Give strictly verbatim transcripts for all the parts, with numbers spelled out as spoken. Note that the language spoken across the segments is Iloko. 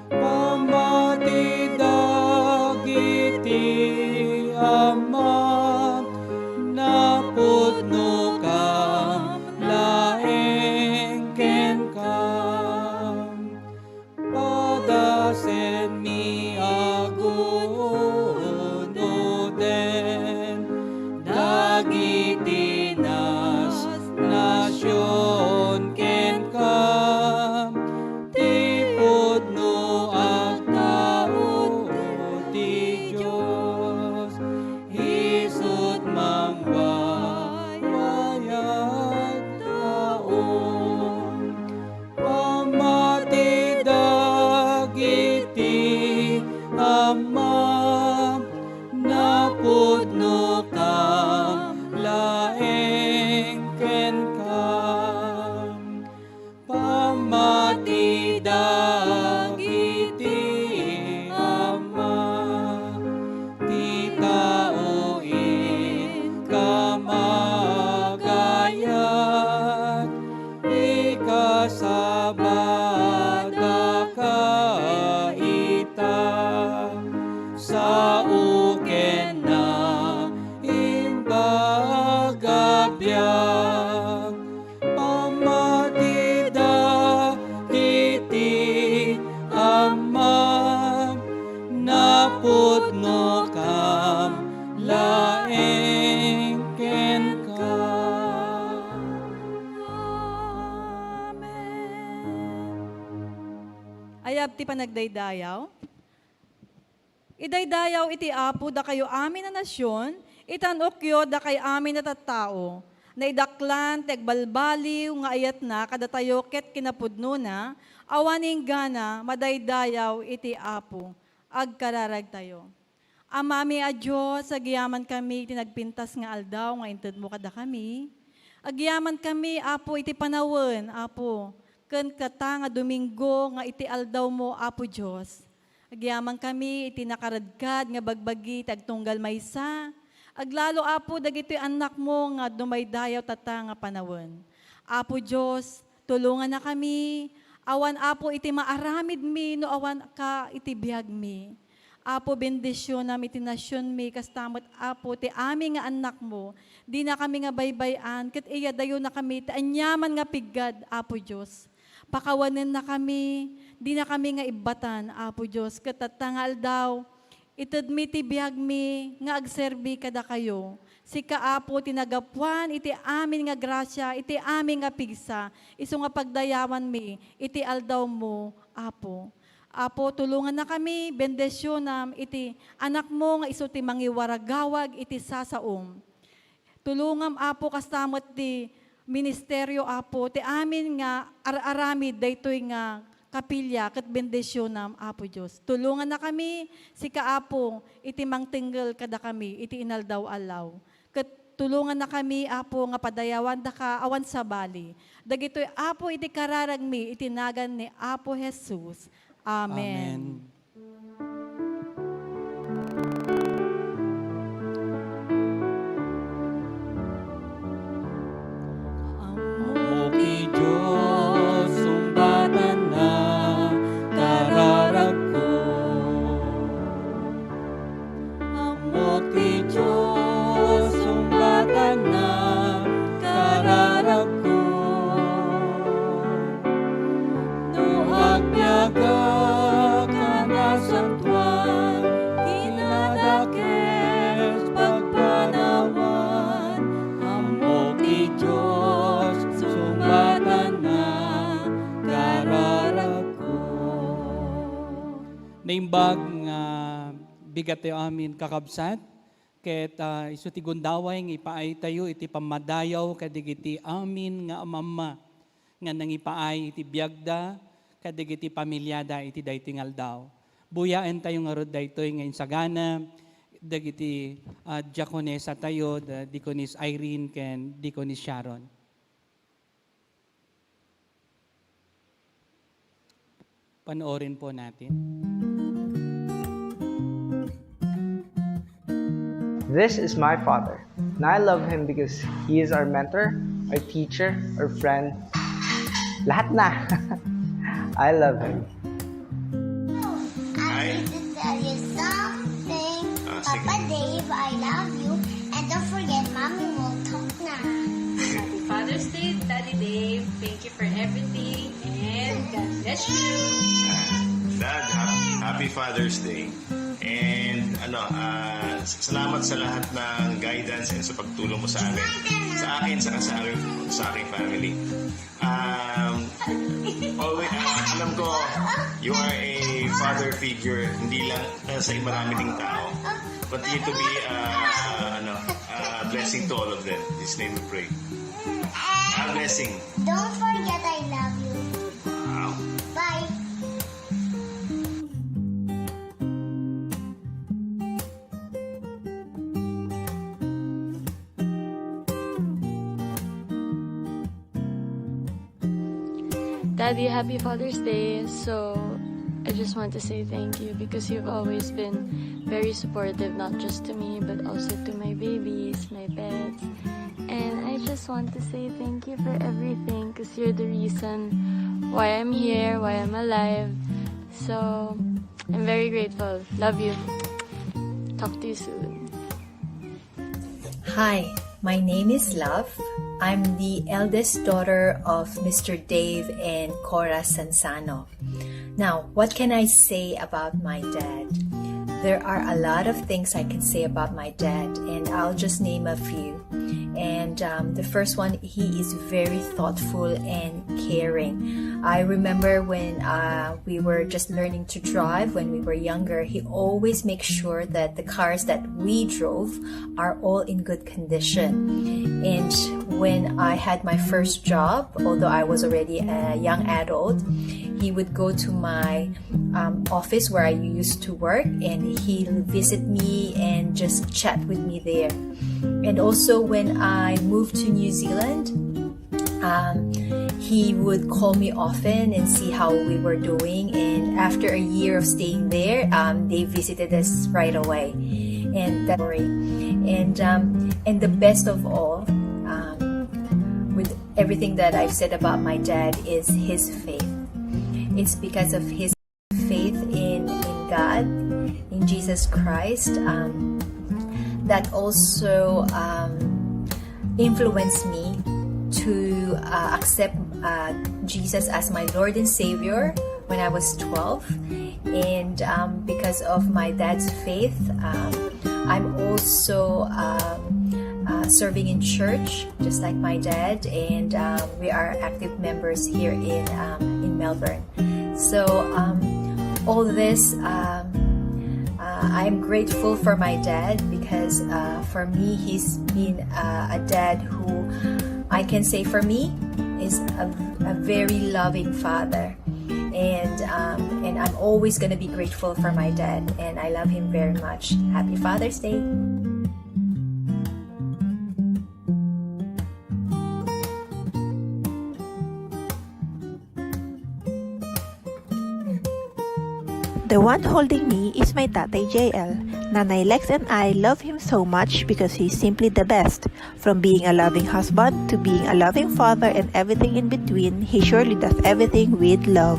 Pammati dagiti Ama, napudnokam laeng kenka. Padasenmi agunoden dagiti nas-, nasion kenka. Ti pudno a tao ti Dios, isut' mangwaywayan tao. Pammati dagiti Ama, napudnokam laeng kenka. Pammati dagiti Ama, ti tao inka magayat, ikasabadaka ita, sao ken na imbag a biag. Pammati dagiti Ama, napudnokam laeng kenka. Amen. Ayab ti panagdaydayaw. Idaydayaw iti Apo dakayo amin a nasion, itan-okyo dakay amin a tattao. Naidaklan ti agbalbaliw nga ayatna kadatayo ket kinapudnona, awan inggana, madaydayaw iti Apo. Agkararagtayo. Amami a Dios, agyamankami iti nagpintas nga aldaw nga intedmo kadakami. Agyamankami, Apo, iti panawen, Apo, ken kata nga Domingo nga iti aldawmo, Apo Dios. Agyamankami iti nakaredkad nga bagbagi ti agtunggal maysa. Aglalo, Apo, dagitoy annakmo nga dumaydayaw tatta nga panawen. Apo Dios, tulongannakami. Awan, Apo, iti maaramidmi no awan ka iti biagmi. Apo, bendisionam iti nasionmi, kasta met, Apo, ti amin nga annakmo. Dinakami nga baybay-an, ket iyadayonakami ti aniaman nga piggad, Apo Dios. Pakawanennakami, dinakami nga ibbatan, Apo Dios, ket tatta nga aldaw, itedmi ti biagmi nga agserbi kadakayo. Sika, Apo, ti nagapuan iti amin nga grasia, iti amin nga pigsa, isu nga pagdayawanmi iti aldawmo, Apo. Apo, tulongannakami, bendisionam iti anakmo nga isu ti mangiwaragawag iti sasaom. Tulongam, Apo, kasta met ti ministerio, Apo, ti amin nga ar-aramid daytoy nga kapilya ket bendisionam, Apo Dios. Tulongannakami, sika, Apo, iti mangtenggel kadakami iti inaldaw-aldaw. Ket tulongannakami, Apo, nga padayawandaka awan sabali. Dagitoy, Apo, iti kararagmi iti nagan ni Apo Jesus. Amen. Amen. Ammok, Dios, sungbatanna kararagko. Ammok, Dios, sungbatanna kararagko. No agbiagak a nasantoan, kinadakes pagpanawan, ammok, Dios, sungbatanna kararagko. Naimbag nga bigat tayo amin, kakabsat. Ket, ah, isu ti gundaway nga ipaaytayo iti pammadayaw kadagiti amin nga amamma nga nangipaay iti biagda kadagiti pamiliada iti daytoy nga aldaw. Buyaentayo ngarud daytoy nga insagana dagiti, ah, diakonesa tayo, da-, Deaconess Irene ken Deaconess Sharon. Panoorin po natin. This is my father. And I love him because he is our mentor, our teacher, our friend. Lahat na. I love him. I need to tell you something. Ah, sige. Papa Dave, I love you. And don't forget, Mommy will talk na. Happy Father's Day, Daddy Dave. Thank you for everything. And God bless you. Dad, hap-, happy Father's Day. And ano, ah, s-, salamat sa lahat ng guidance and sa pagtulong mo sa amin. Sa akin, sa, sa aking, sa aking family. Um, always, ah, alam ko, you are a father figure, hindi lang, ah, sa marami ding tao. Continue to be, ah, ano, a blessing to all of them. In His name we pray. A blessing. Don't forget I love you. Wow. Bye. Daddy, happy Father's Day. So, I just want to say thank you because you've always been very supportive, not just to me, but also to my babies, my pets. And I just want to say thank you for everything because you're the reason why I'm here, why I'm alive. So, I'm very grateful. Love you. Talk to you soon. Hi, my name is Love. I'm the eldest daughter of Mister Dave and Cora Sansano. Now, what can I say about my dad? There are a lot of things I can say about my dad, and I'll just name a few. And um, the first one, he is very thoughtful and caring. I remember when uh, we were just learning to drive when we were younger, he always makes sure that the cars that we drove are all in good condition. And when I had my first job, although I was already a young adult, he would go to my um, office where I used to work, and he'll visit me and just chat with me there. And also, when I moved to New Zealand, um, he would call me often and see how we were doing. And after a year of staying there, um, they visited us right away. And that story. And um, and the best of all, um, with everything that I've said about my dad, is his faith. It's because of his faith in, in God, in Jesus Christ, um, that also um, influenced me to uh, accept uh, Jesus as my Lord and Savior when I was twelve. And um, because of my dad's faith, um, I'm also um, uh, serving in church, just like my dad, and um, we are active members here in um, in Melbourne. So um, all this, um, uh, I'm grateful for my dad because uh, for me, he's been uh, a dad who I can say for me is a, a very loving father. And um, and I'm always gonna be grateful for my dad, and I love him very much. Happy Father's Day. The one holding me is my tatay J L. Nanay Lex and I love him so much because he's simply the best. From being a loving husband to being a loving father and everything in between, he surely does everything with love.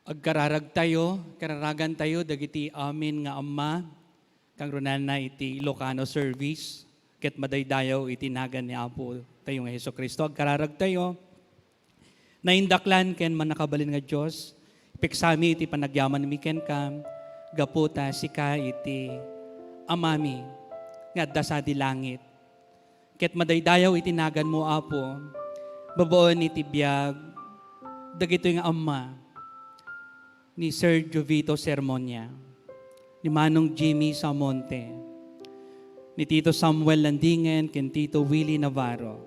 Agkararagtayo, kararagantayo dagiti amin nga amma, kangrunana iti Ilocano service, ket madaydayaw iti nagan ni Apo tayo nga Jesu-Cristo. Agkararagtayo, naindaklan ken mannakabalin nga Dios, ipeksami iti panagyamanmi kenka, gapu ta sika iti Amami nga adda sadi langit. Ket madaydayaw iti naganmo, Apo, babaen iti biag dagitoy nga amma ni Sir Jovito Sermonia, ni Manong Jimmy Samonte, ni Tito Samuel Landingen ken Tito Willie Navarro.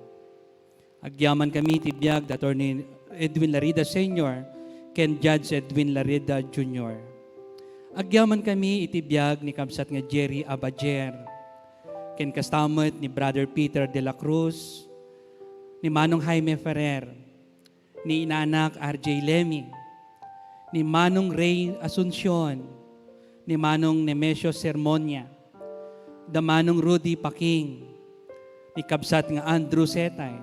Agyamankami iti biag da Attorney Edwin Larida Senior ken Judge Edwin Larida Junior. Agyamankami iti biag ni kabsat nga Jerry Abajer, ken kasta met ni Brother Peter de la Cruz, ni Manong Jaime Ferrer, ni Inaanak R J Lemi, ni Manong Ray Asuncion, ni Manong Nemesio Sermonia, da Manong Rudy Paking, ni kabsat nga Andrew Setay,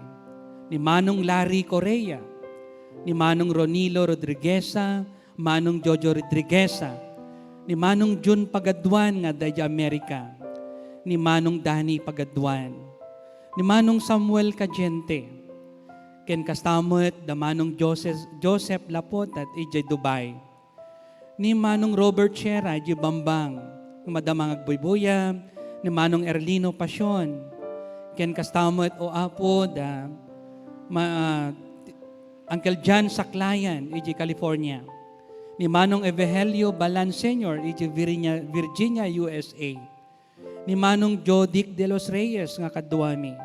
ni Manong Larry Correa, ni Manong Ronilo Rodrigueza, Manong Jojo Rodrigueza, ni Manong Jun Pagaduan nga adda idiay Amerika, ni Manong Danny Pagaduan, ni Manong Samuel Cadiente, ken kasta met da Manong Joseph, Joseph Lapotat idiay Dubai, ni Manong Robert Sierra idiay Bambang, nga madama nga agbuybuya, ni Manong Erlino Pasion, ken kasta met, O Apo, da ma-, ah, Uncle John Saklayan idiay California, ni Manong Evangelio Balan Senior idiay Virginia, Virginia, U S A, ni Manong Jodic de los Reyes nga kaduami.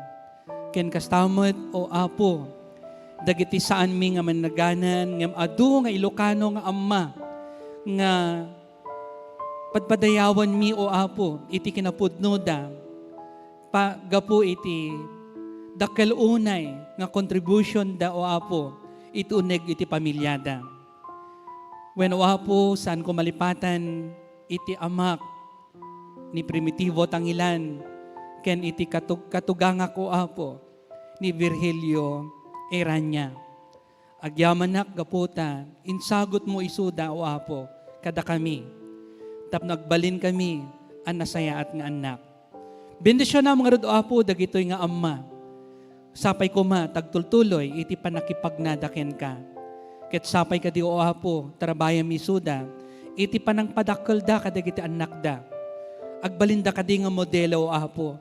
Ken kasta met, O Apo, dagiti saanmi nga mannaganan ngem adu nga Ilocano nga amma nga padpadayawanmi, O Apo, iti kinapudnoda, pa-, gapu iti dakkel unay nga contribution da, O Apo, iti uneg iti pamiliada. Wen, O Apo, saanko malipatan iti amak ni Primitivo Tangilan ken iti katug-, katugangak, O Apo, ni Virgilio Erania. Agyamanak gapu ta insagutmo isuda, O Apo, kadakami, tapno agbalinkami a nasayaat nga annak. Bendisionam ngarud, O Apo, dagitoy nga amma. Sapay koma ta agtultuloy iti pannakipagnada kenka. Ket sapay kadi, O Apo, tarabayam isuda iti panangpadakkelda kadagiti annakda. Agbalinda kadi nga modelo, O Apo.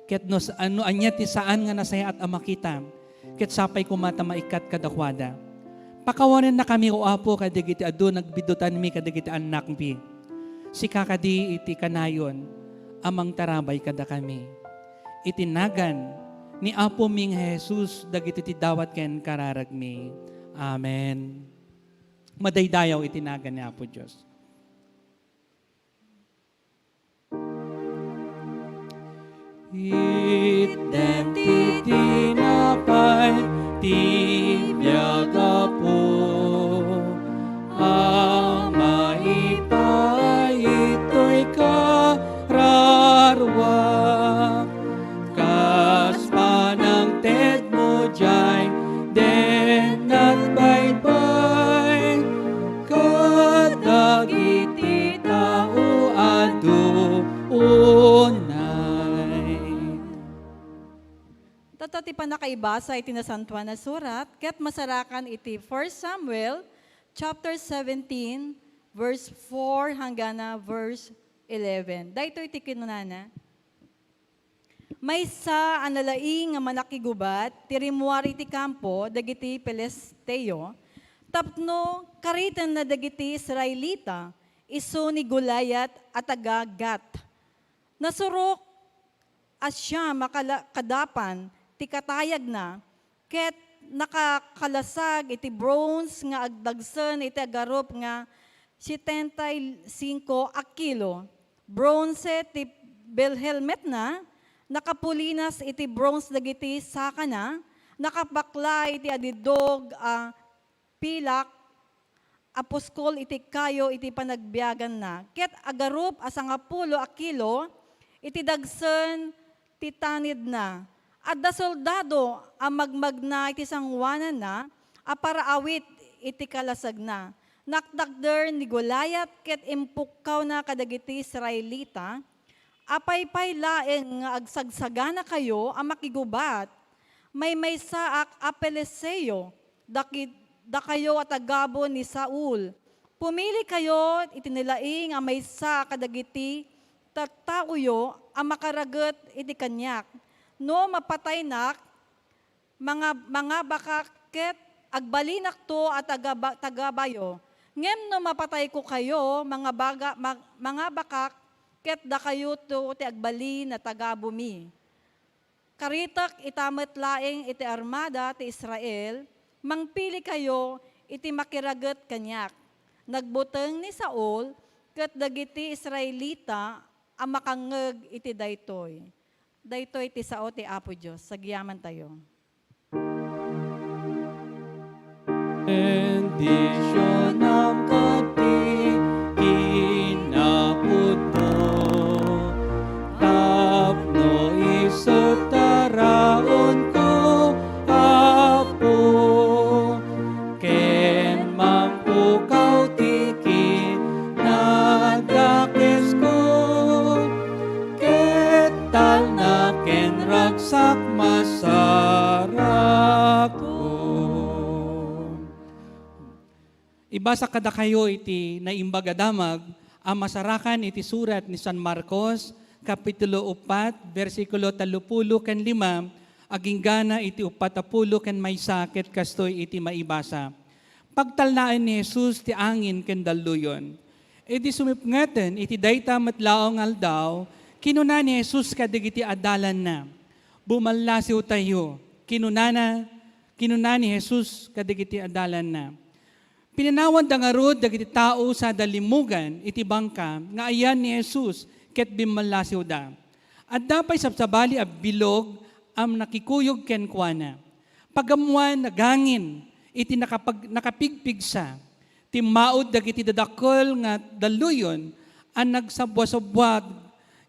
Ket no sa-, no ania ti saan nga nasayaat a makita, ket sapay koma ta maikkat kadakuada. Pakawanennakami, O Apo, kadagiti adu nga agbidutanmi kadagiti annakmi. Sika kadi iti kanayon a mangtarabay kadakami. Iti nagan ni Apomi nga Jesus dagiti ti dawat ken kararagmi. Amen. Madaydayaw iti nagan ni Apo Dios. Itden ti tinapay ti biag, Apo, a maipaay itoy kararuak. Kas panangtedmo diay den nagbaybay kadagiti tao adu unay. Tatta ti pannakaibasa iti Nasantoan a Surat, ket masarakan iti First Samuel chapter seventeen, verse four hanggana verse eleven. Daytoy ti kinunana, Maysa a nalaing nga mannakigubat ti rimmuar iti kampo dagiti Filisteo tapno karitenna dagiti Israelita, isu ni Goliat a taga-Gat. Nasurok a siam a kala-, kadapan ti katayagna, ket nakakalasag iti bronze nga agdagsen iti agarup nga setenta y cinco a kilo. Bronze ti bel-, helmetna, nakapulinas iti bronze dagiti sakana, nakabakla iti adidog a pilak a puskol iti kayo iti panagbiaganna, ket agarup a sangapulo a kilo iti dagsen ti tanidna. Adda soldado a magmagna iti sangoananna a paraawit iti kalasagna. Naktakder ni Goliat ket impukkawna kadagiti Israelita, "Apay pay laeng nga agsagsaganakayo a makigubat? Maymaysaak a Filisteo, daki-, dakayo a tagabu ni Saul. Pumilikayo iti nalaing a maysa kadagiti tattaoyo a makaraget iti kaniak. No mapataynak, manga-, mangabakak ket agbalinakto a tagaba-, tagabayo. Ngem no mapatayko kayo, mangabaga-, ma-, mangabakak ket dakayoto ti agbalin a tagabumi." Karitek ita met laeng iti armada ti Israel, mangpilikayo iti makiraget kaniak. Nagbuteng ni Saul ket dagiti Israelita a makangngeg iti daytoy. Daytoy ti sao ti Apo Dios. Agyamantayo. Bendisionam ket ti kinapudno, tapno isu ti raonko, Apo, ken mangpukaw ti kinadakesmo, ket talna ken ragsak masarakkon. Ibasa kadakayo iti Naimbag a Damag a masarakan iti surat ni San Marcos, Kapitulo uppat, bersikulo tallopulo ken lima, agingga iti uppat a pulo ken maysa, ket kastoy iti maibasa. Pagtalnaen ni Jesus ti angin ken dalluyon. Idi sumipngetan iti dayta met laeng nga aldaw, kinuna ni Jesus kadagiti adalanna, "Bumallasiwtayo," kinunana, kinuna ni Jesus kadagiti adalanna. Pinanawanda ngarud dagiti tao sada limmugan iti bangka nga ayan ni Jesus ket bimmallasiwda. Adda pay sabsabali a bilog a nakikuyog kenkuana. Pagammoan, nagangin iti nakapag-, nakapigpigsa. Timmaud dagiti dadakkel nga dalluyon a nagsabwasabwag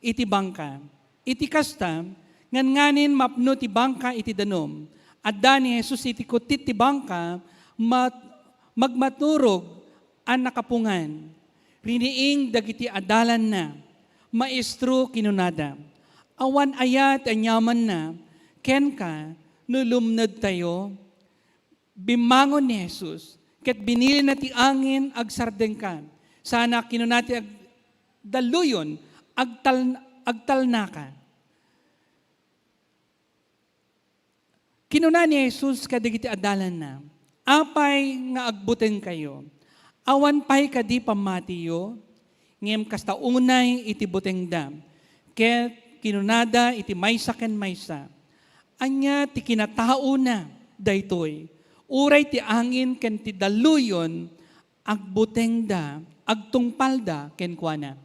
iti bangka. Iti kasta, ngan-nganin mapno ti bangka iti danum. Adda ni Jesus iti kuttit ti bangka, mat-, magmaturog a nakapungan. Riniing dagiti adalanna. "Maestro," kinunada, "awan aya ti aniamanna kenka no lumnedtayo?" Bimmangon ni Jesus, ket binilina ti angin, "Agsardengka." Sana kinuna ti ag-, dalluyon, "Agtal-, agtalnaka." Kinuna ni Jesus kadagiti adalanna, "Apay nga agbutengkayo? Awan pay kadi pammatiyo?" Ngem kasta unay iti butengda, ket kinunada iti maysa ken maysa, "Ania ti kinataona daytoy? Uray ti angin ken ti dalluyon agbutengda, agtungpalda kenkuana."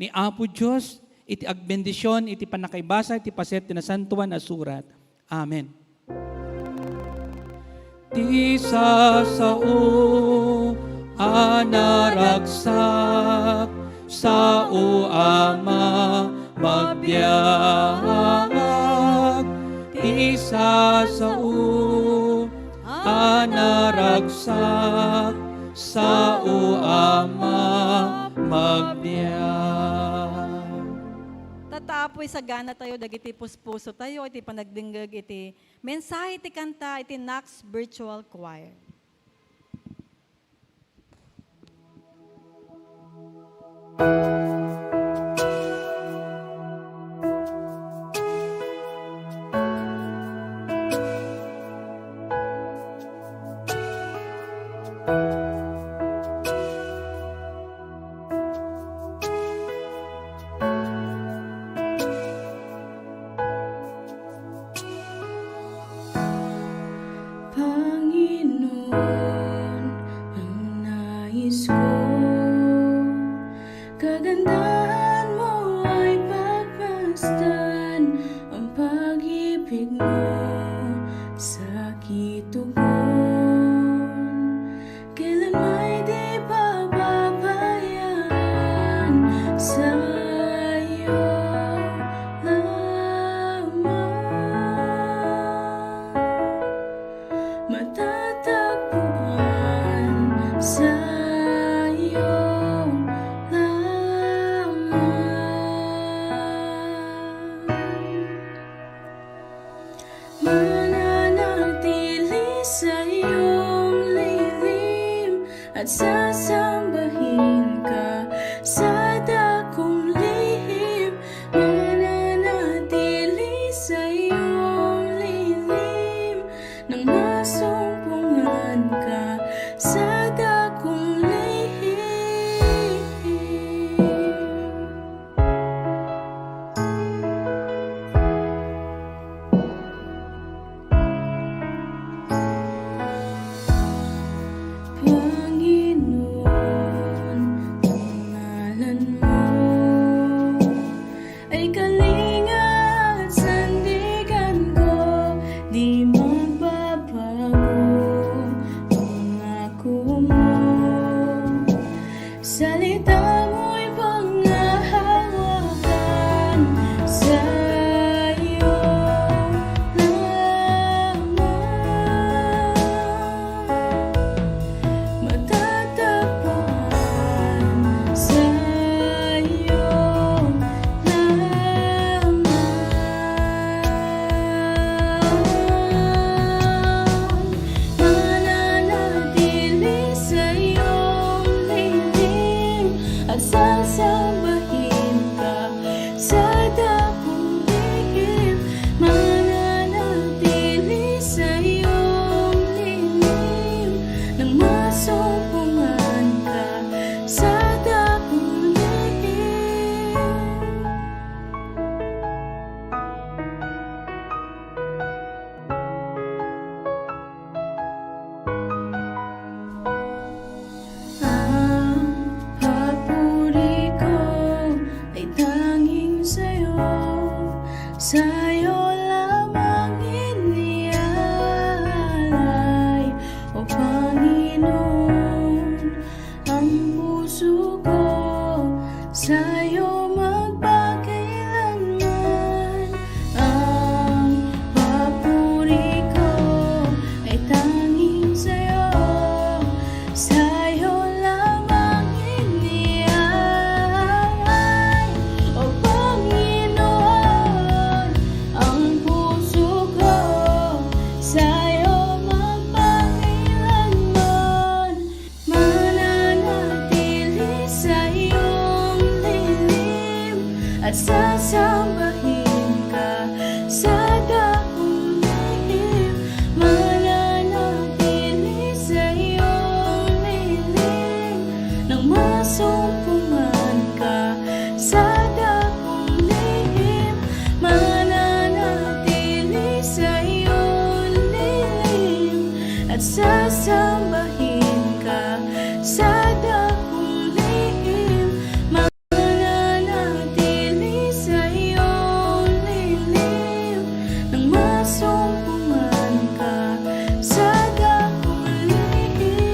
Ni Apo Dios iti agbendision iti pannakaibasa iti paset ti Nasantoan a Surat. Amen. Ti sasao a naragsak, sao a ma-, magbiag. Ti sasao a naragsak, sao a ma-, magbiag. Tatta, Apo, isagana tayo dagiti puspuso tayo iti panagdengngeg iti mensahe ti kanta iti Knox Virtual Choir. Panginoon, ang nais ko, kagandahan mo ay pagmasdan, ang pag-ibig mo sa kitugon. Kailan may di pababayaan sa'yo lamang. Matatagpuan sa'yo lamang. Mananatili sa iyong lihim at sasambahin ka sa dakong lihim. Mananatili sa iyong lihim nang masumpungan ka sa dakong lihim. Panginoon, ang ngalan mo ay kalinga at sandigan ko, di magbabago. Ang Sasambahin ka sa dakong lihim, mananatili sa iyong lihim, nang masumpungan ka sa dakong lihim.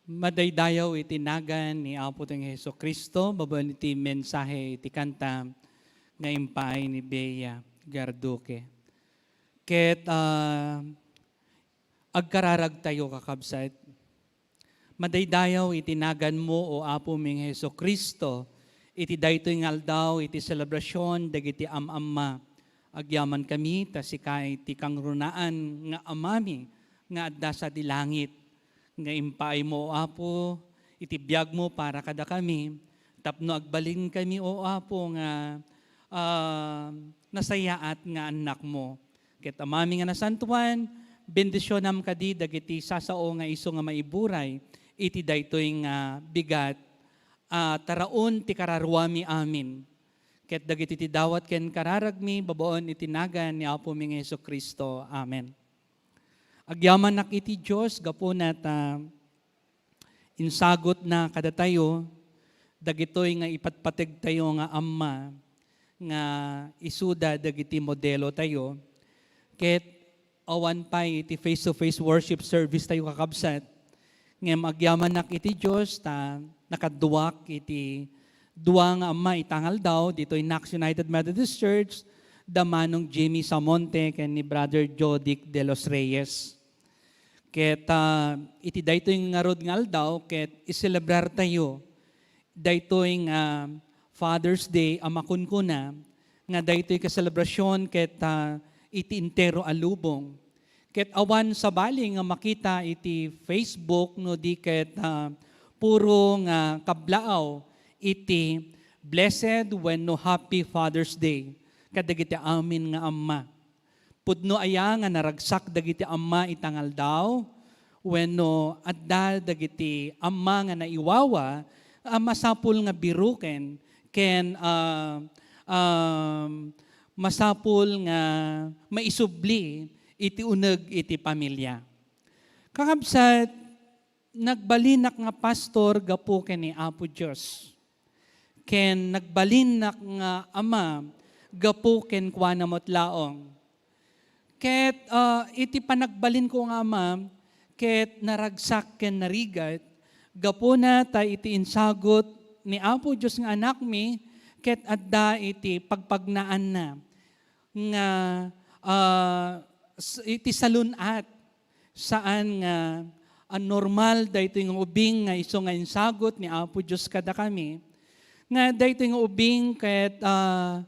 Madaydayaw iti nagan ni Apo tayong Jesu-Cristo, babaen iti mensahe iti kanta nga impaay ni Bea Garduque. Ket, ah, agkararagtayo, kakabsat. Madaydayaw iti naganmo, O Apoming Jesu-Cristo, iti daytoy nga aldaw, iti selebrasion dagiti am-amma. Agyamankami ta sika iti kangrunaan nga Amami nga adda sadi langit, nga impaaymo, O Apo, iti biagmo para kadakami, tapno agbalinkami, O Apo, nga, ah, nasayaat nga annakmo. Ket Amami nga Nasantoan, bendisionam kadi dagiti sasao nga isu nga maiburay iti daytoy nga bigat a taraon ti kararuami amin. Ket dagiti ti dawat ken kararagmi babaen iti nagan ni Apomi nga Jesu-Cristo. Amen. Agyamanak iti Dios gapuna ta insagutna kadatayo dagitoy nga ipatpategtayo nga amma nga isuda dagiti modelotayo. Ket awan pay iti face-to-face worship service tayo, kakabsat. Ngem agyamanak iti Dios ta nakaduak iti dua nga amma ita nga aldaw ditoy Knox United Methodist Church, da Manong Jimmy Samonte ken ni Brother Jodic de los Reyes. Ket, ah, iti daytoy ngarud nga aldaw, ket iselebrartayo daytoy nga Father's Day a makunkuna nga daytoy kaselebrasion ket, ah, iti entero a lubong. Ket awan sabali nga makita iti Facebook no di ket, ah, puro nga kablaaw iti "Blessed" wenno "Happy Father's Day" kadagiti amin nga amma. Pudno aya nga naragsak dagiti amma ita nga aldaw? Wenno adda dagiti amma nga naiwawa a masapul nga biruken ken, ah, um, masapul nga maisubli iti uneg iti pamilya? Kakabsat, nagbalinak nga pastor gapu ken ni Apo Dios, ken nagbalinak nga ama gapu kenkuana met laeng. Ket, ah, iti panagbalinko nga ama, ket naragsak ken narigat, gapuna ta iti insagut ni Apo Dios nga anakmi, ket adda iti pagpagnaanna nga, ah, s-, iti salun-at, saan nga, ah, normal daytoy nga ubing nga isu nga insagut ni Apo Dios kadakami, nga daytoy nga ubing ket, ah,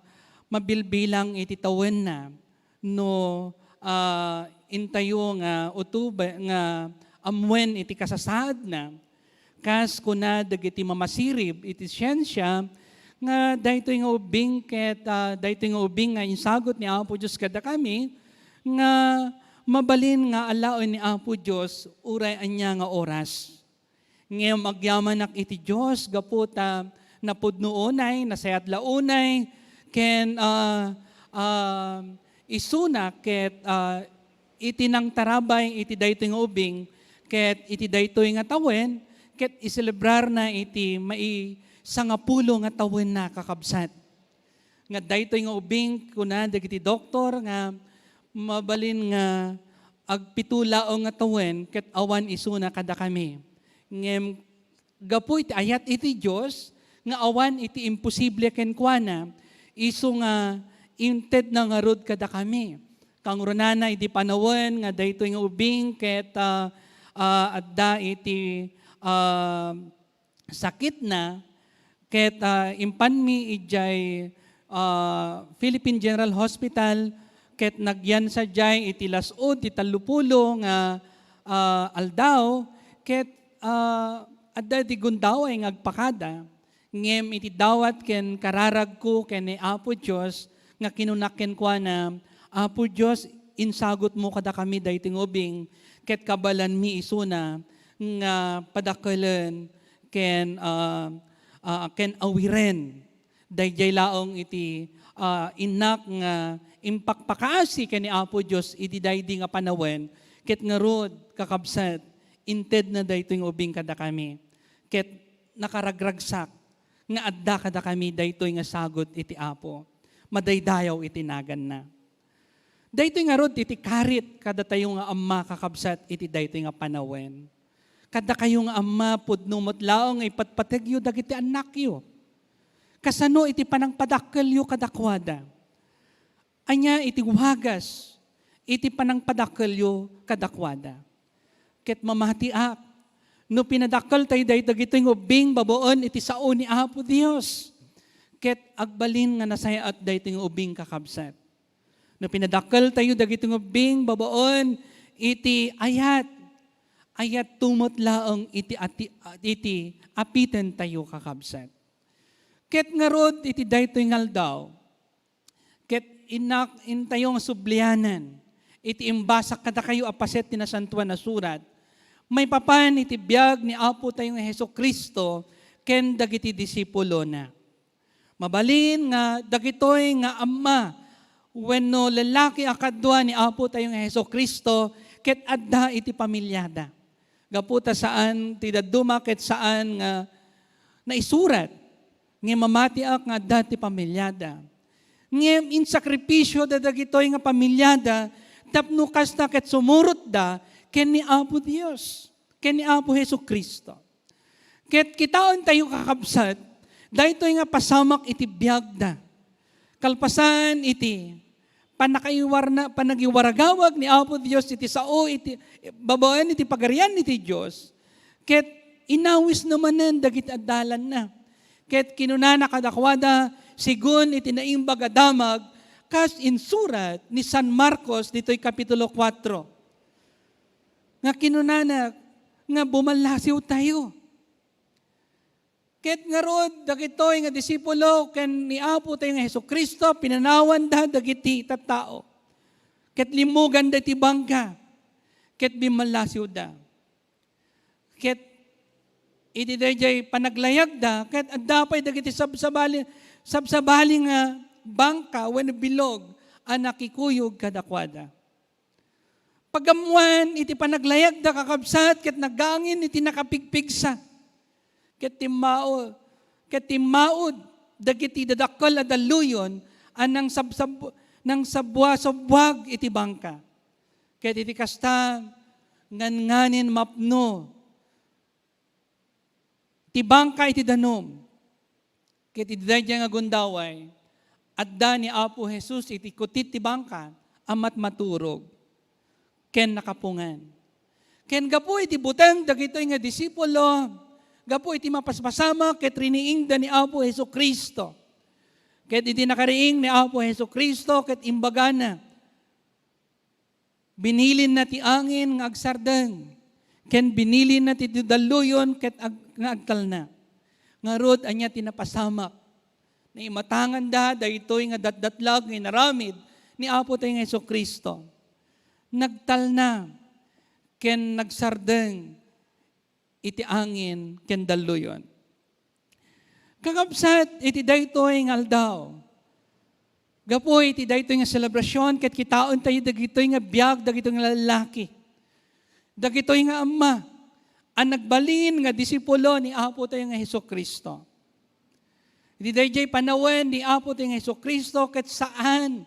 mabilbilang iti tawenna no, ah, intayo nga utuba-, nga ammuen iti kasasaadna. Kas kuna dagiti mamasirib iti siensia, nga daytoy nga ubing ket, ah, daytoy nga ubing nga insagut ni Apo Dios kadakami, nga mabalin nga alaen ni Apo Dios uray ania nga oras. Ngem agyamanak iti Dios gapu ta napudno unay, nasayaat la unay, ken, ah, ah, isuna ket, ah, iti nangtarabay iti daytoy nga ubing, ket iti daytoy nga tawen, ket iselebrarna iti maisangapulo nga tawenna, kakabsat. Nga daytoy nga ubing, kuna dagiti doktor, nga mabalin nga agpito laeng nga tawen ket awan isuna kadakami. Ngem gapu iti ayat iti Dios nga awan iti imposible kenkuana, isu nga intedna ngarud kadakami. Kangrunana idi panawen nga daytoy nga ubing ket, ah, ah, adda iti, ah, sakitna, ket, ah, impanmi idiay, ah, Philippine General Hospital, ket nagyan sadiay iti las-ud ti tallopulo nga, ah, aldaw, ket, ah, Adda ti gundaway nga agpakada, ngem iti dawat ken kararagko ken ni Apo Dios nga kinuna kenkuana, "Apo Dios, insagutmo kadakami daytoy nga ubing, ket kabaelanmi isuna nga padakkelen ken, ah, ah, ken awiren." Daydiay laeng iti, ah, innak nga impakpakaasi ken ni Apo Dios iti daydi nga panawen, ket ngarud, kakabsat, intedna daytoy nga ubing kadakami. Ket nakaragragsak nga adda kadakami daytoy nga sagut iti Apo. Madaydayaw iti naganna. Daytoy ngarud iti karit kadatayo nga amma, kakabsat, iti daytoy nga panawen. Kadakayo nga amma, pudno met laeng nga ipatpategyo dagiti annakyo. Kasano iti panangpadakkelyo kadakuada? Ania iti wagas iti panangpadakkelyo kadakuada? Ket mamatiak, no pinadakkeltayo daytoy nga ubbing babaen iti sao ni Apo Dios, ket agbalin nga nasayaat daytoy nga ubbing, kakabsat. No pinadakkeltayo dagiti nga ubbing babaen iti ayat, ayatto met laeng iti ati-, iti apitentayo, kakabsat. Ket ngarud iti daytoy nga aldaw, ket innak intayo nga sublianan iti imbasak kadakayo a paset ti Nasantoan a Surat, maipapan iti biag ni Apotayo nga Jesu-Cristo ken dagiti disipulona. Mabalin nga dagitoy nga amma wenno lallaki a kadua ni Apotayo nga Jesu-Cristo ket adda iti pamiliada. Gapu ta saan ti dadduma ket saan nga naisurat, ngem mamatiak nga adda ti pamiliada. Ngem insakripisio da dagitoy nga pamiliada tapno kasta ket sumurotda ken ni Apo Dios, ken ni Apo Jesu-Cristo. Ket kitaentayo, kakabsat, daytoy nga pasamak iti biagda. Kalpasan iti pannakaiwarna-, panagiwaragawag ni Apo Dios iti sao iti babaen iti Pagarian iti Dios, ket inawisna manen dagiti adalanna. Ket kinunana kadakuada, sigun iti Naimbag a Damag, kas insurat ni San Marcos ditoy Kapitulo kuatro, nga kinunana nga bumallasiwtayo. Ket ngarud, dagitoy nga disipulo ken ni Apotayo nga Jesu-Cristo, pinanawanda dagiti tattao. Ket limmuganda iti bangka, ket bimmallasiwda. Ket iti daydiay panaglayagda, ket adda pay dagiti sabsabali, sabsabali nga bangka wenno bilog a nakikuyog kadakuada. Pag-ammoan iti panaglayagda, kakabsat, ket nagangin iti nakapigpigsa. Ket timmao-, ket timmaud dagiti dadakkel a dalluyon a nangsabsab-, nangsabbuasabbuag iti bangka. Ket iti kasta, ngan-nganin mapno ti bangka iti danum. Ket iti daydiay nga gundaway, adda ni Apo Jesus iti kutit ti bangka a matmaturog ken nakapungan. Ken gapu iti buteng dagitoy nga disipulo, gapu iti mapaspasamak ket riniingda ni Apo Jesu-Cristo. Ket iti nakariing ni Apo Jesu-Cristo ket imbagana, binilinna ti angin nga agsardeng, ken binilinna ti dalluyon ket ag-, nga agtalna. Ngarud, ania ti napasamak? Naimatanganda daytoy nga datdatlag nga inaramid ni Apotayo nga Jesu-Cristo. Nagtalna ken nagsardeng iti angin ken dalluyon. Kakabsat, iti daytoy nga aldaw, gapu iti daytoy nga selebrasyon, ket kitaentayo dagitoy nga biag, dagitoy nga lallaki, dagitoy nga amma a nagbalin nga disipulo ni Apotayo nga Jesu-Cristo. Iti daydiay panawen ni Apotayo nga Jesu-Cristo, ket saan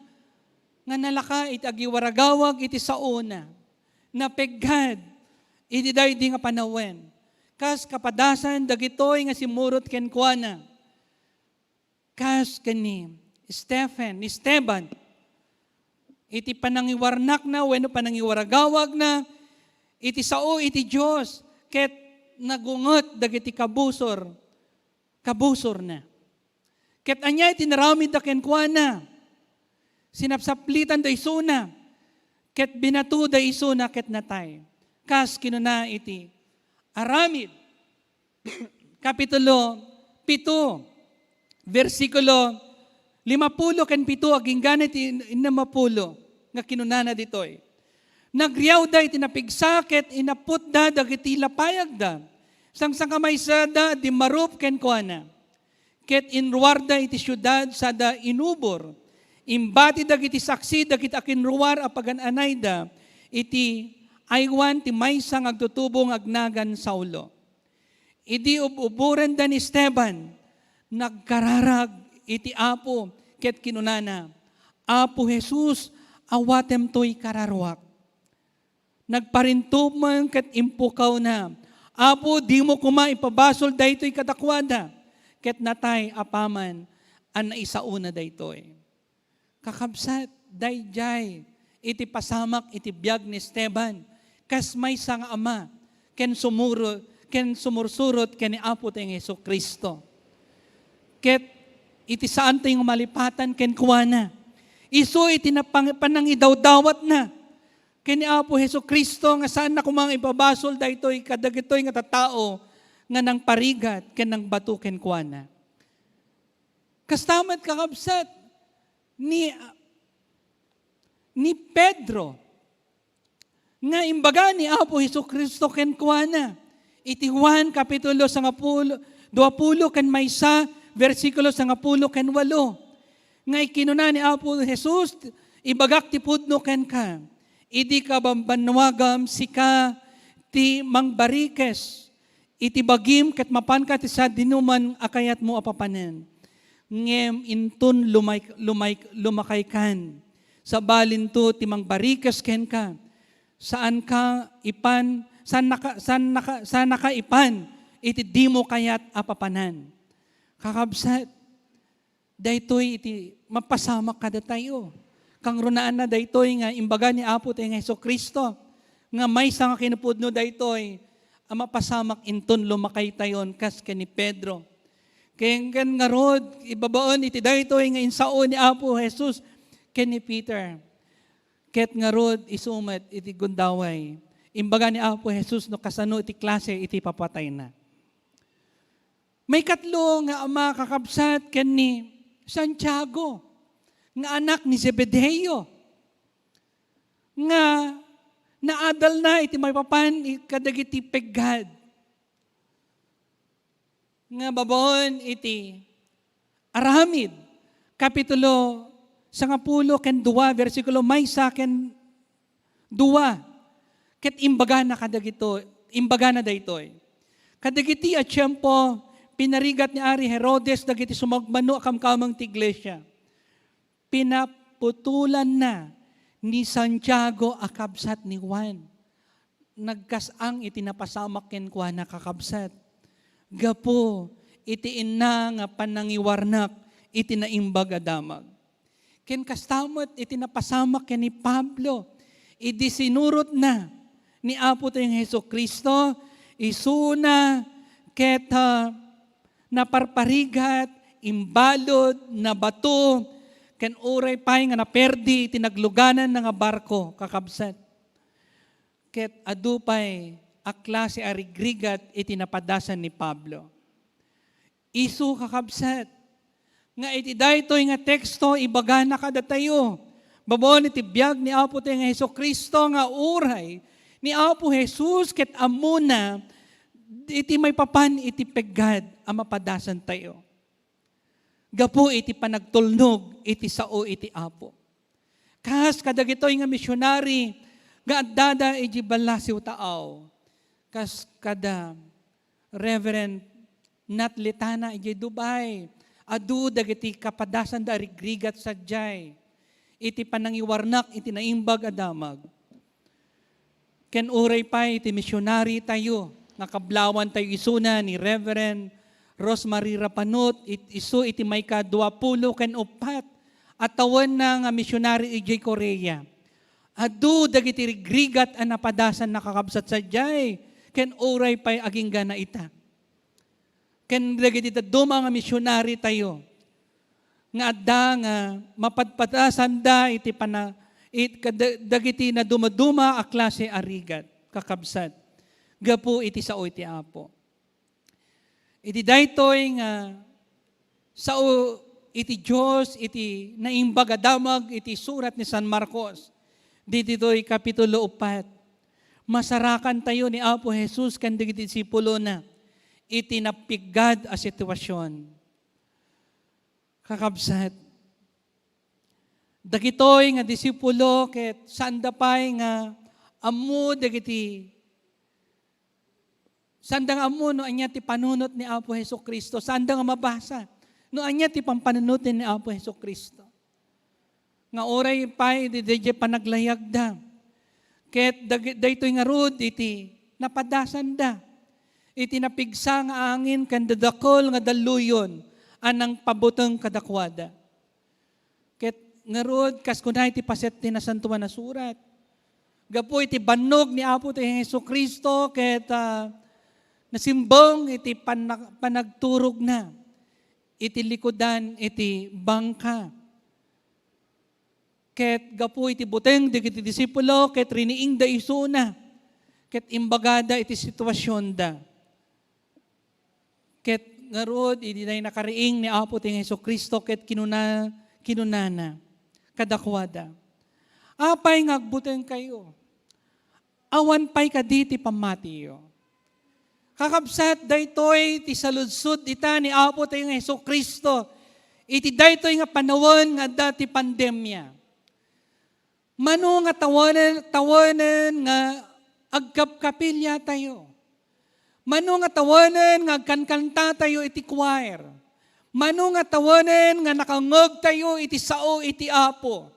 nga nalaka iti agiwaragawag iti saona. Napeggad iti daydi nga panawen, kas kapadasan dagitoy nga simmurot kenkuana, kas ken ni Stephen, ni Esteban, iti panangiwarnakna wenno panangiwaragawagna iti sao iti Dios, ket nagunget dagiti kabusor, kabusorna. Ket ania iti naramidda kenkuana? Sinapsaplitanda isuna, ket binatoda isuna ket natay. Kas kinuna iti aramid Kapitulo pito, bersikulo limapulo ken pito agingga iti ennem a pulo, nga kinunana ditoy, "Nagriawda iti napigsa ket inaputda dagiti lapayagda. Sangsangamaysada a dimmarup kenkuana, ket inruarda iti siudad sada inubor. Imbati dagiti saksi dagiti akinruar a pagan-anayda iti aywan ti maysa nga agtutubo nga agnagan Saulo." Idi ub-uborenda ni Esteban, nagkararag iti Apo ket kinunana, "Apo Jesus, awatem toy kararuak." Nagparintumeng ket impukawna, "Apo, dimo koma ipabasol daytoy kadakuada." Ket natay apaman a naisaona daytoy. Kakabsat, daydiay iti pasamak iti biag ni Esteban, kas maysa nga ama, ken sumuro-, ken sumursurot ken ni Apo tayo nga Jesu-Cristo. Ket iti saanto nga malipatan kenkuana, isu iti napang-, panangidawdawatna ken ni Apo Jesu-Cristo nga saanna koma nga ipabasol daytoy kadagitoy nga tattao nga nangparigat ken nangbato kenkuana. Kasta met, kakabsat, ni, ni Pedro, nga imbaga ni Apo Jesu-Cristo kenkuana iti Juan kapitulo sangapulo, duapulo ken maysa, bersikulo sangapulo ken walo, nga ikinuna ni Apo Jesus, "Ibagak ti pudno kenka, idi kabambannuagam, sika ti mangbarikes iti bagim ket mapanka ti sadinoman a kayatmo a papanen. Ngem inton lumay-, lumay-, lumakaykan, sabalinto ti mangbarikes kenka, saanka ipan, saannaka, saannaka, saannaka ipan iti dimo kayat a papanan." Kakabsat, daytoy iti mapasamak kadatayo. Kangrunaanna daytoy nga imbaga ni Apo tayo nga Jesu-Cristo, nga maysa nga kinapudno daytoy a mapasamak inton lumakaytayon kas ken ni Pedro. Ken, ken ngarud, ibabaen iti daytoy nga insao ni Apo Jesus ken ni Peter. Ket ngarud, isu met iti gundaway, imbaga ni Apo Jesus no kasano iti klase iti papatayna. Maikatlo nga ama, kakabsat, ken ni Santiago nga anak ni Zebedeo, nga naadalna iti maipapan i-, kadagiti peggad nga babaen iti Aramid, kapitulo sangapulo ken dua, bersikulo maysa ken dua. Ket imbagana kadagito-, imbagana daytoy, "Kadagiti a tiempo, pinarigat ni Ari Herodes dagiti sumagmamano a kamkameng ti iglesia. Pinaputolanna ni Santiago a kabsat ni Juan." Nagkas-ang iti napasamak kenkuana, kakabsat, gapu iti inna nga panangiwarnak iti naimbag a damag. Ken kasta met iti napasamak ken ni Pablo, idi sinurotna ni Apo tayo nga Jesu-Cristo, isuna ket, ah, naparparigat, imbalud, nabato, ken uray pay nga naperdi iti naglugananna nga barko, kakabsat. Ket adu pay a klase a rigrigat iti napadasan ni Pablo. Isu, kakabsat, nga iti daytoy nga teksto, ibagana kadatayo, babaen iti biag ni Apo tayo nga Jesu-Cristo, nga uray ni Apo Jesus ket ammona iti maipapan iti peggad a mapadasantayo gapu iti panagtulnog iti sao iti Apo. Kas kadagitoy nga misionary nga addada idiay Balasiw, Taaw, kas kada Reverend Nat Letana idiay Dubai, adu dagiti kapadasanda a rigrigat sadiay iti panangiwarnak iti naimbag a damag. Ken uray pay iti misionary tayo nga kablawan tayo isuna ni Reverend Rosemary Rapanot, it-, isu iti maikadua pulo ken uppat a tawenna nga misionary idiay Korea. Adu dagiti rigrigat a napadasan, nakakabsat sadiay, ken uray pay aginggana ita. Ken dagiti dadduma nga misionary tayo nga adda nga mapadpadasanda iti pana-, it-, kada-, dagiti nadumaduma a klase a rigat, kakabsat, gapu iti sao iti Apo. Iti daytoy nga sao iti Dios iti Naimbag a Damag iti surat ni San Marcos, ditoy kapitulo upat, masarakantayo ni Apo Jesus ken dagiti disipulona iti napiggad a sitwasion. Kakabsat, dagitoy nga disipulo ket saanda pay nga ammo dagiti, saanda nga ammo no ania ti panunot ni Apo Jesu-Cristo, saanda nga mabasa no ania ti pampanunoten ni Apo Jesu-Cristo. Nga uray pay idi daydiay panaglayagda, ket dag-, daytoy ngarud iti napadasanda iti napigsa nga angin ken dadakel nga dalluyon a nangpabuteng kadakuada. Ket ngarud, kas kuna iti paset ti Nasantoan a Surat, gapu iti bannog ni Apo ti Jesu-Cristo ket, ah, nasimbeng iti panna-, panagturogna iti likudan iti bangka. Ket gapu iti buteng dagiti disipulo, ket riniingda isuna, ket imbagada iti situasionda. Ket ngarud, idi dayta nakariing ni Apo ti Jesu-Cristo, ket kinuna, kinunana kadakuada, "Apay nga agbutengkayo? Awan pay kadi ti pammatiyo?" Kakabsat, daytoy ti saludsod ita ni Apo tayo nga Jesu-Cristo iti daytoy nga panawen nga adda ti pandemia. Mano nga tawanen, tawanen nga agkapkapilya tayo? Mano nga tawanen nga agkankanta tayo iti choir? Mano nga tawanen nga nakangngeg tayo iti sao iti Apo?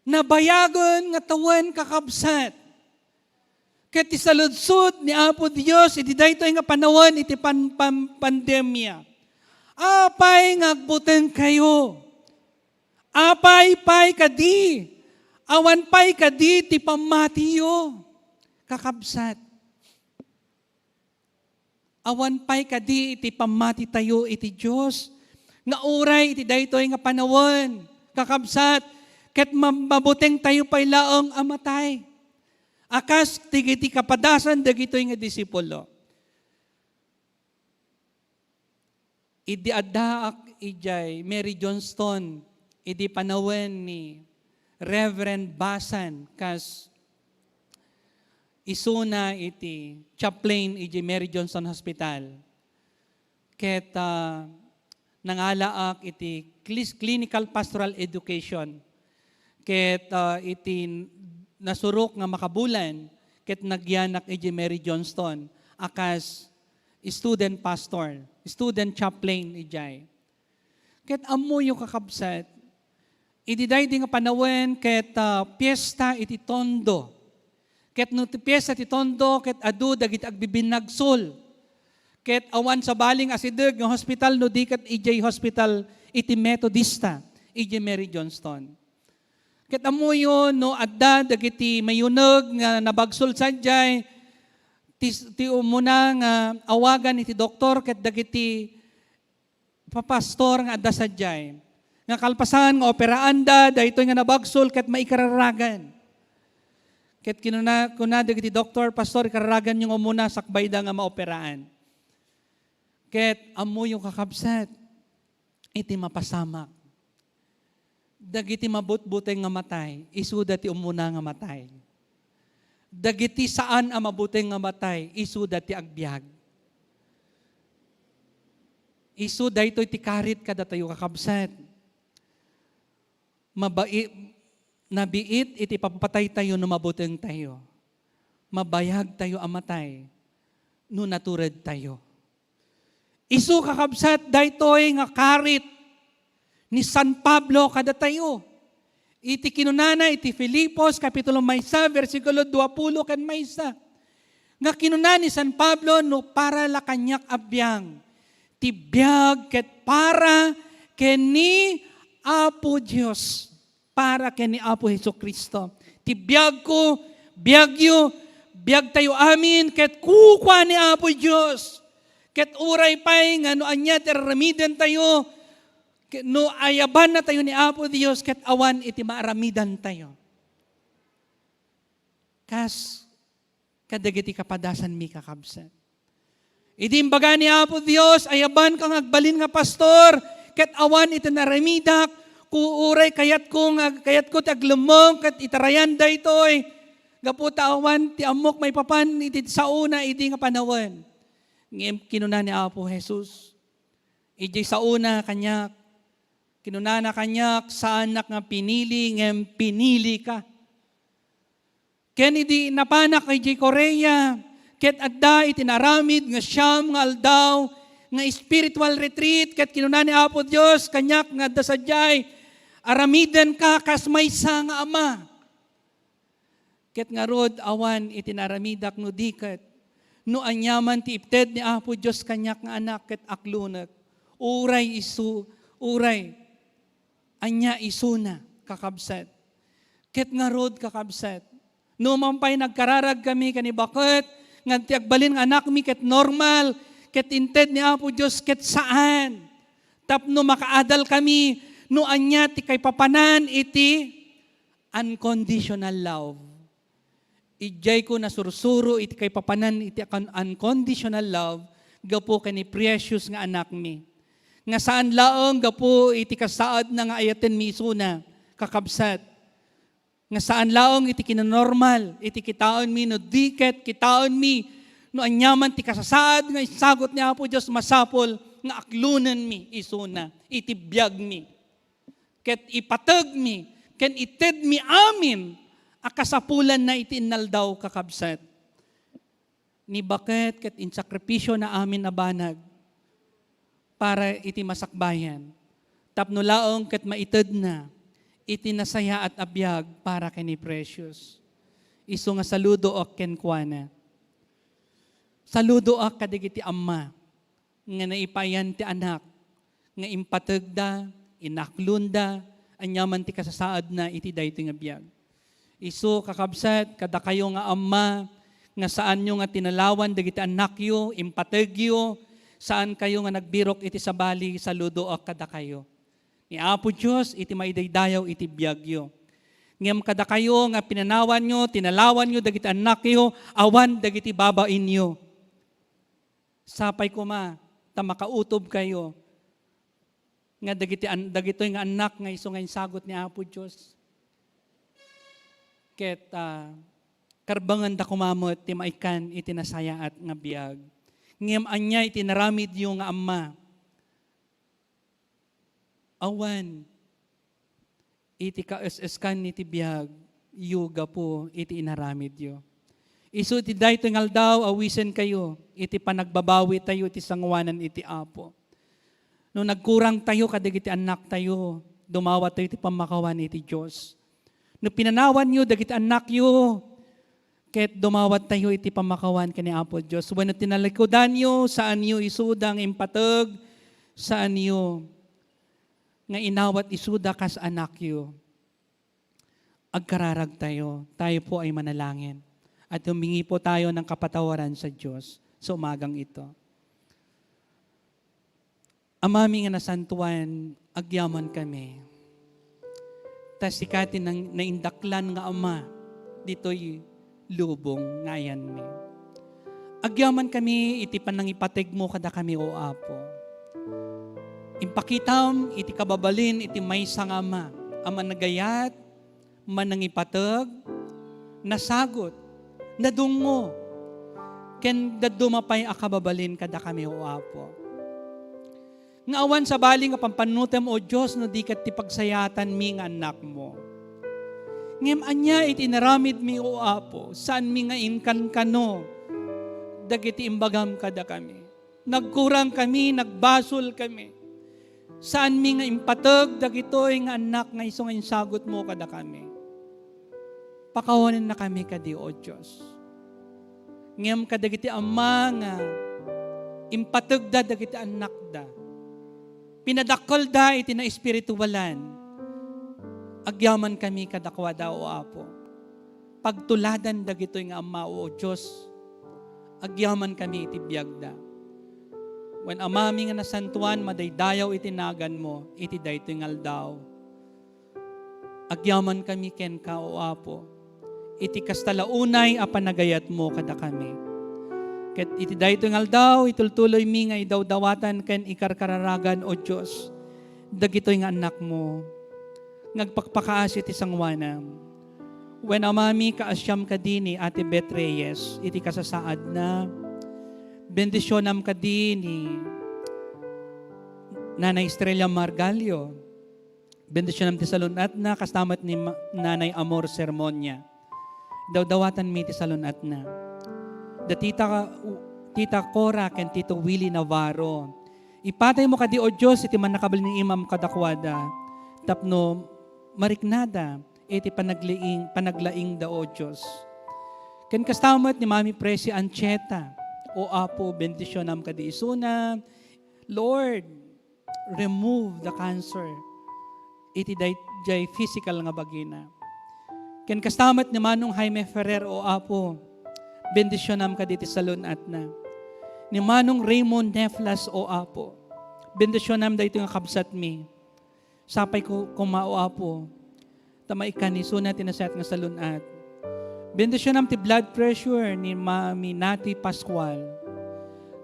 Nabayagen nga tawen, kakabsat. Ket ti saludsod ni Apo Dios iti daytoy nga panawen iti pan-, pan-, pandemia, "Apay nga agbutengkayo? Apay pay kadi? Awan pay kadi ti pammatiyo?" Kakabsat, awan pay kadi iti pammatitayo iti Dios, nga uray iti daytoy nga panawen, kakabsat, ket ma-, mabutengtayo pay laeng a matay, a kas dagiti kapadasan dagitoy nga disipulo. Idi addaak idiay Mary Johnston, idi panawen ni Reverend Basan, kas isuna iti chaplain iti Mary Johnston Hospital. Ket, ah, nangalaak iti clis-, clinical pastoral education. Ket, ah, iti nasurok nga makabulan, ket nagyanak iti Mary Johnston a kas student pastor, student chaplain idiay. Ket ammoyo, kakabsat, idi daydi nga panawen ket, ah, piesta iti Tondo. Ket no ti piesta ti Tondo, ket adu dagiti agbibinnagsul. Ket awan sabali nga asideg nga hospital no di ket idiay hospital iti Metodista, idiay Mary Johnston. Ket ammoyo no adda dagiti mayuneg nga nabagsul sadiay, ti, ti umuna nga awagan iti doktor ket dagiti papastor nga adda sadiay, nga kalpasan nga operaanda daytoy nga nabagsul ket maikararagan. Ket kinuna, kuna dagiti doktor, "Pastor, ikararaganyo nga umuna sakbayda nga maoperaan." Ket ammoyo, kakabsat, iti mapasamak, dagiti mabutbuteng nga matay, isuda ti umuna nga matay. Dagiti saan a mabuteng nga matay, isuda ti agbiag. Isu daytoy ti karit kadatayo, kakabsat. Mabai-, nabiit iti papataytayo no mabutengtayo. Mabayagtayo a matay no naturedtayo. Isu, kakabsat, daytoy nga karit ni San Pablo kadatayo. Iti kinunana iti Filipos, kapitulo maysa, bersikulo duapulo ken maysa, nga kinuna ni San Pablo, "No para la kaniak a biang, ti biag ket para ken ni Apo Dios." Para ken ni Apo Jesu-Cristo. Ti biagko, biagyo, biagtayo amin ket kukua ni Apo Dios. Ket uray pay nga no ania ti ar-aramidentayo, ke-, no ayabannatayo ni Apo Dios ket awan iti maaramidantayo. Kas kadagiti kapadasanmi, kakabsat. Idi imbaga ni Apo Dios, "Ayabanka nga agbalin nga pastor, ket awan iti naramidak, ku-, uray kayatko nga, kayatko ti aglemmeng ket itarayan daytoy, gapu ta awan ti ammok maipapan iti saona idi nga panawen." Ngem kinuna ni Apo Jesus, "Idiay saona kaniak, kinunana kaniak, saannak nga pinili, ngem pinilika." Ken idi napanak idiay Korea, ket adda iti naaramid nga siam nga aldaw nga spiritual retreat, ket kinuna ni Apo Dios kaniak nga adda sadiay, "Aramidenka kas maysa nga ama." Ket ngarud, awan iti naaramidak no di ket no aniaman ti ipted ni Apo Dios kaniak nga anak ket aklonek. Uray isu, uray ania isuna, kakabsat. Ket ngarud, kakabsat, no man pay nagkararag kami ken ni baket nga ti agbalin nga anakmi ket normal, ket inted ni Apo Dios ket saan. Tapno makaadal kami no ania ti kaipapanan iti unconditional love. Idiayko nasursuro iti kaipapanan iti un-, unconditional love gapu ken ni precious nga anakmi. Nga saan laeng gapu iti kasaadna nga ayatenmi isuna, kakabsat. Nga saan laeng iti kinanormal, iti kitaenmi no di ket kitaenmi no aniaman ti kasasaad nga isagut ni Apo Dios, masapul nga aklonenmi isuna iti biagmi. Ket ipategmi ken itedmi amin a kasapulanna iti innaldaw, kakabsat. Ni baket ket insakrifisio na amin a banag para iti masakbayan, tapno laeng ket maitedna iti nasayaat a biag para ken ni Precious. Isu nga saludoak kenkuana. Saludoak kadagiti amma nga naipayan ti anak, nga impategda, inaklonda, aniaman ti kasasaadna iti daytoy nga biag. Isu, kakabsat, kadakayo nga amma, nga saanyo nga tinalawan dagiti annakyo, impategyo, saankayo nga nagbirok iti sabali, saludoak kadakayo. Ni Apo Dios iti maidaydayaw iti biagyo. Ngem kadakayo nga pinanawanyo, tinalawanyo dagiti annakyo, awan dagiti babainyo. Sapay koma ta makautobkayo nga dagiti an-, dagitoy nga annak nga isu nga insagut ni Apo Dios. Ket, ah, karbengenda koma met ti maikkan iti nasayaat nga biag. Ngem ania iti naramidyo nga amma? Awan iti kaes-eskan iti biagyo gapu iti inaramidyo. Isu iti daytoy nga aldaw, awisenkayo iti panagbabawitayo iti sangoanan iti Apo. No nagkurangtayo kadagiti annaktayo, dumawatayo iti pammakawan iti Dios. No pinanawanyo dagiti annakyo, ket dumawattayo iti pammakawan ken ni Apo Dios. Wenno tinalikudanyo, saanyo isuda nga impateg, saanyo nga inawat isuda kas anakyo. Agkararagtayo, tayo po ay manalangin. At humingi po tayo ng kapatawaran sa Dios sa umagang ito. Amami nga nasantuan, agyaman kami. Ta sika ti nang-, naindaklan nga Ama ditoy lubong nga ayanmi. Agyaman kami iti panangipategmo kadakami, O Apo. Impakitam iti kababalin iti maysa nga ama a managayat, manangipateg, nasagut, nadungngo, ken dadduma pay a kababalin kadakami, O Apo. Nga awan sabali nga pampannutem, O Dios, no di ket ti pagsayatanmi nga annakmo. Ngem ania iti inaramidmi, O Apo? Saanmi nga inkankano dagiti imbagam kadakami. Nagkurang kami, nagbasol kami. Saanmi nga impateg dagitoy nga annak nga isu nga insagutmo kadakami. Pakawanenna kami kadi, O Dios. Ngem kadagiti ama nga impategda dagiti annakda, pinadakkelda iti naespiritualan, agyaman kami kadakuada, O Apo. Pagtuladan dagitoy nga amma, O Dios, agyaman kami iti biagda. Wen Amami nga nasantuan, madaydayaw iti naganmo iti daytoy nga aldaw. Agyaman kami kenka, O Apo, iti kasta la unay a panagayatmo kadakami. Ket iti daytoy nga aldaw, itultuloymi nga idawdawatan ken ikarkararagan, O Dios, dagitoy nga annakmo nga agpakpakaasi ti sangoanam. Wen, Amami, kaasiam kadi ni Ate Beth Reyes iti kasasaadna. Bendisionam kadi ni Nanay Estrella Margallo. Bendisionam ti salun-atna, kasta met ni Ma-, Nanay Amor Sermonia. Dawdawatanmi ti salun-atna. Da Tita, Tita Cora ken Tito Willie Navarro. Ipataymo kadi, O Dios, iti mannakabalin nga imam kadakuada, tapno mariknada iti panaglaing-, panaglaingda, O Dios. Ken kasta met ni Mami Presi Ancheta, O Apo, bendisionam kadi isuna. Lord, remove the cancer iti daydiay physical nga bagina. Ken kasta met ni Manong Jaime Ferrer, O Apo, bendisionam kadi ti salun-atna. Ni Manong Raymond Neflas, O Apo, bendisionam daytoy nga kabsatmi. Sapay ko koma, O Apo, ta maikkan isuna ti nasayaat nga salun-at. Bendisionam ti blood pressure ni Mami Nati Pascual.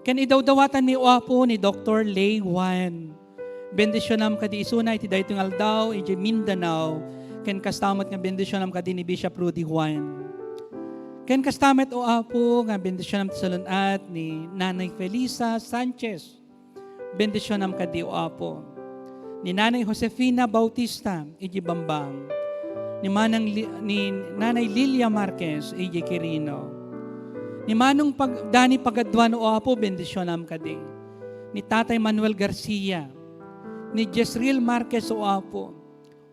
Ken idawdawatanmi, O Apo, ni Doktor Lay Juan. Bendisionam kadi isuna iti daytoy nga aldaw, idiay Mindanao. Ken kasta met nga bendisionam kadi ni Bishop Rudy Juan. Ken kasta met, O Apo, nga bendisionam ti salun-at ni Nanay Felisa Sanchez. Bendisionam kadi, O Apo, ni Nanay Josefina Bautista idiay Bambang, ni Manang Li-, ni Nanay Lilia Marquez idiay Quirino, ni Manong Pag-, Dani Pagaduan, O Apo, bendisionam kadi, ni Tatay Manuel Garcia, ni Jezreel Marquez, O Apo,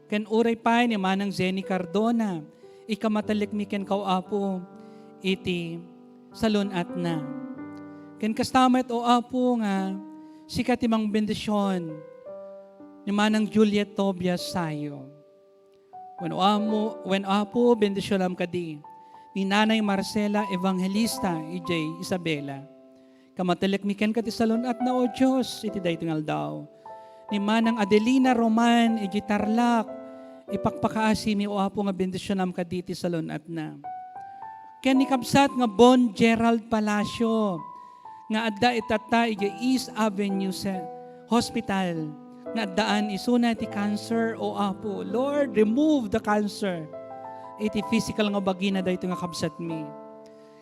ken uray pay ni Manang Zenny Cardona, ikamatellekmi kenka, O Apo, iti salun-atna. Ken kasta met, O Apo, nga sika ti mangbendision ni Manang Juliet Tobias Sayo. Wen, O Amo, wen, Apo, bendisionam kadi ni Nanay Marcela Evangelista idiay Isabela. Kamatellekmi kenka ti salun-atna, O Dios, iti daytoy nga aldaw. Ni Manang Adelina Roman idiay Tarlac, ipakpakaasimi, O Apo, nga bendisionam kadi ti salun-atna. Ken ni kabsat nga Bon Gerald Palacio, nga adda itatta idiay East Avenue se-, Hospital, nga addaan isuna ti cancer, O Apo. Lord, remove the cancer iti physical nga bagina daytoy nga kabsatmi.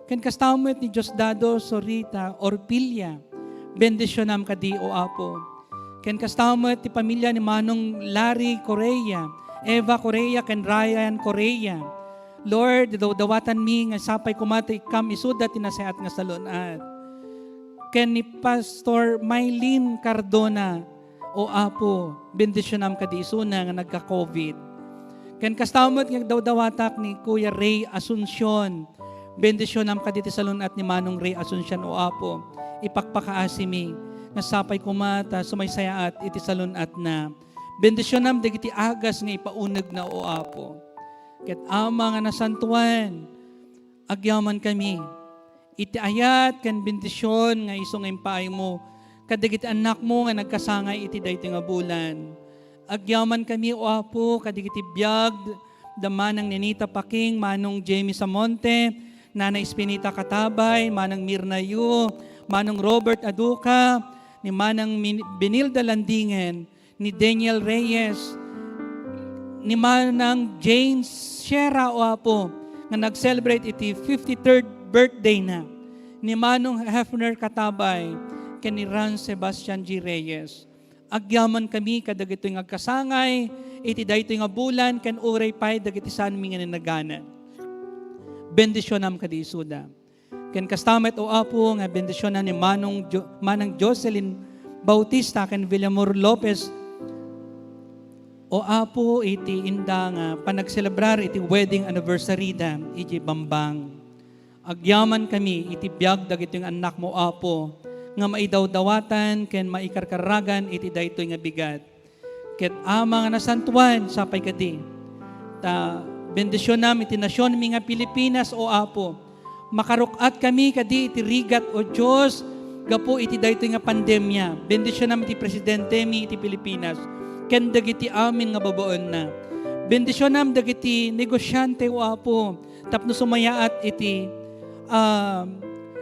Ken kasta met ni Diosdado Sorita Orpilla, bendisionam kadi, O Apo. Ken kasta met ti pamilya ni Manong Larry Correa, Eva Correa, ken Ryan Correa. Lord, dawdawatanmi nga sapay koma ti ikkam isuda ti nasayaat nga salun-at. Ken ni Pastor Mylene Cardona, O Apo, bendisionam kadi isuna nga nagka-covid. Ken kasta met nga agdawdawatak ni Kuya Ray Asuncion. Bendisionam kadi ti salun-at ni Manong Ray Asuncion, O Apo. Ipakpakaasimi nga sapay koma ta sumaysayaat iti salun-atna. Bendisionam dagiti agas nga ipaunegna, O Apo. Ket Ama nga nasantoan, agyamankami iti ayat ken bendision nga isu nga impaaymo kadagiti annakmo nga nagkasangay iti daytoy nga bulan. Agyamankami, O Apo, kadagiti biag da Manang Nenita Paking, Manong Jamie Samonte, Nanay Espinita Katabay, Manang Mirna Yu, Manong Robert Aduca, ni Manang Min-, Benilda Landingen, ni Daniel Reyes, ni Manang Jane Sierra, O Apo, nga nag-celebrate iti fifty-third birthday na, ni Manong Hefner Katabay, ken ni Ran Sebastian G. Reyes. Agyamankami kadagitoy nga agkasangay iti daytoy nga bulan ken uray pay dagiti saanmi nga nanagana. Bendisionam kadi isuda. Ken kasta met, O Apo, nga bendisionam ni Manong Jo-, Manang Jocelyn Bautista ken Villamor Lopez, O Apo, iti inda nga panagselebrar iti wedding anniversary da iti Bambang. Agyamankami iti biag dagitoy nga annakmo, Apo, nga maidawdawatan ken maikarkaragan iti daytoy nga bigat. Ket Ama nga nasantoan, sapay kadi, ta bendisionam iti nasionmi nga Pilipinas, O Apo. Makaruk-atkami kadi iti rigat, O Dios, gapu iti daytoy nga pandemia. Bendisionam iti presidentemi iti Pilipinas ken dagiti amin nga babaenna. Bendisionam dagiti negosiante, O Apo, tapno sumayaat iti, ah,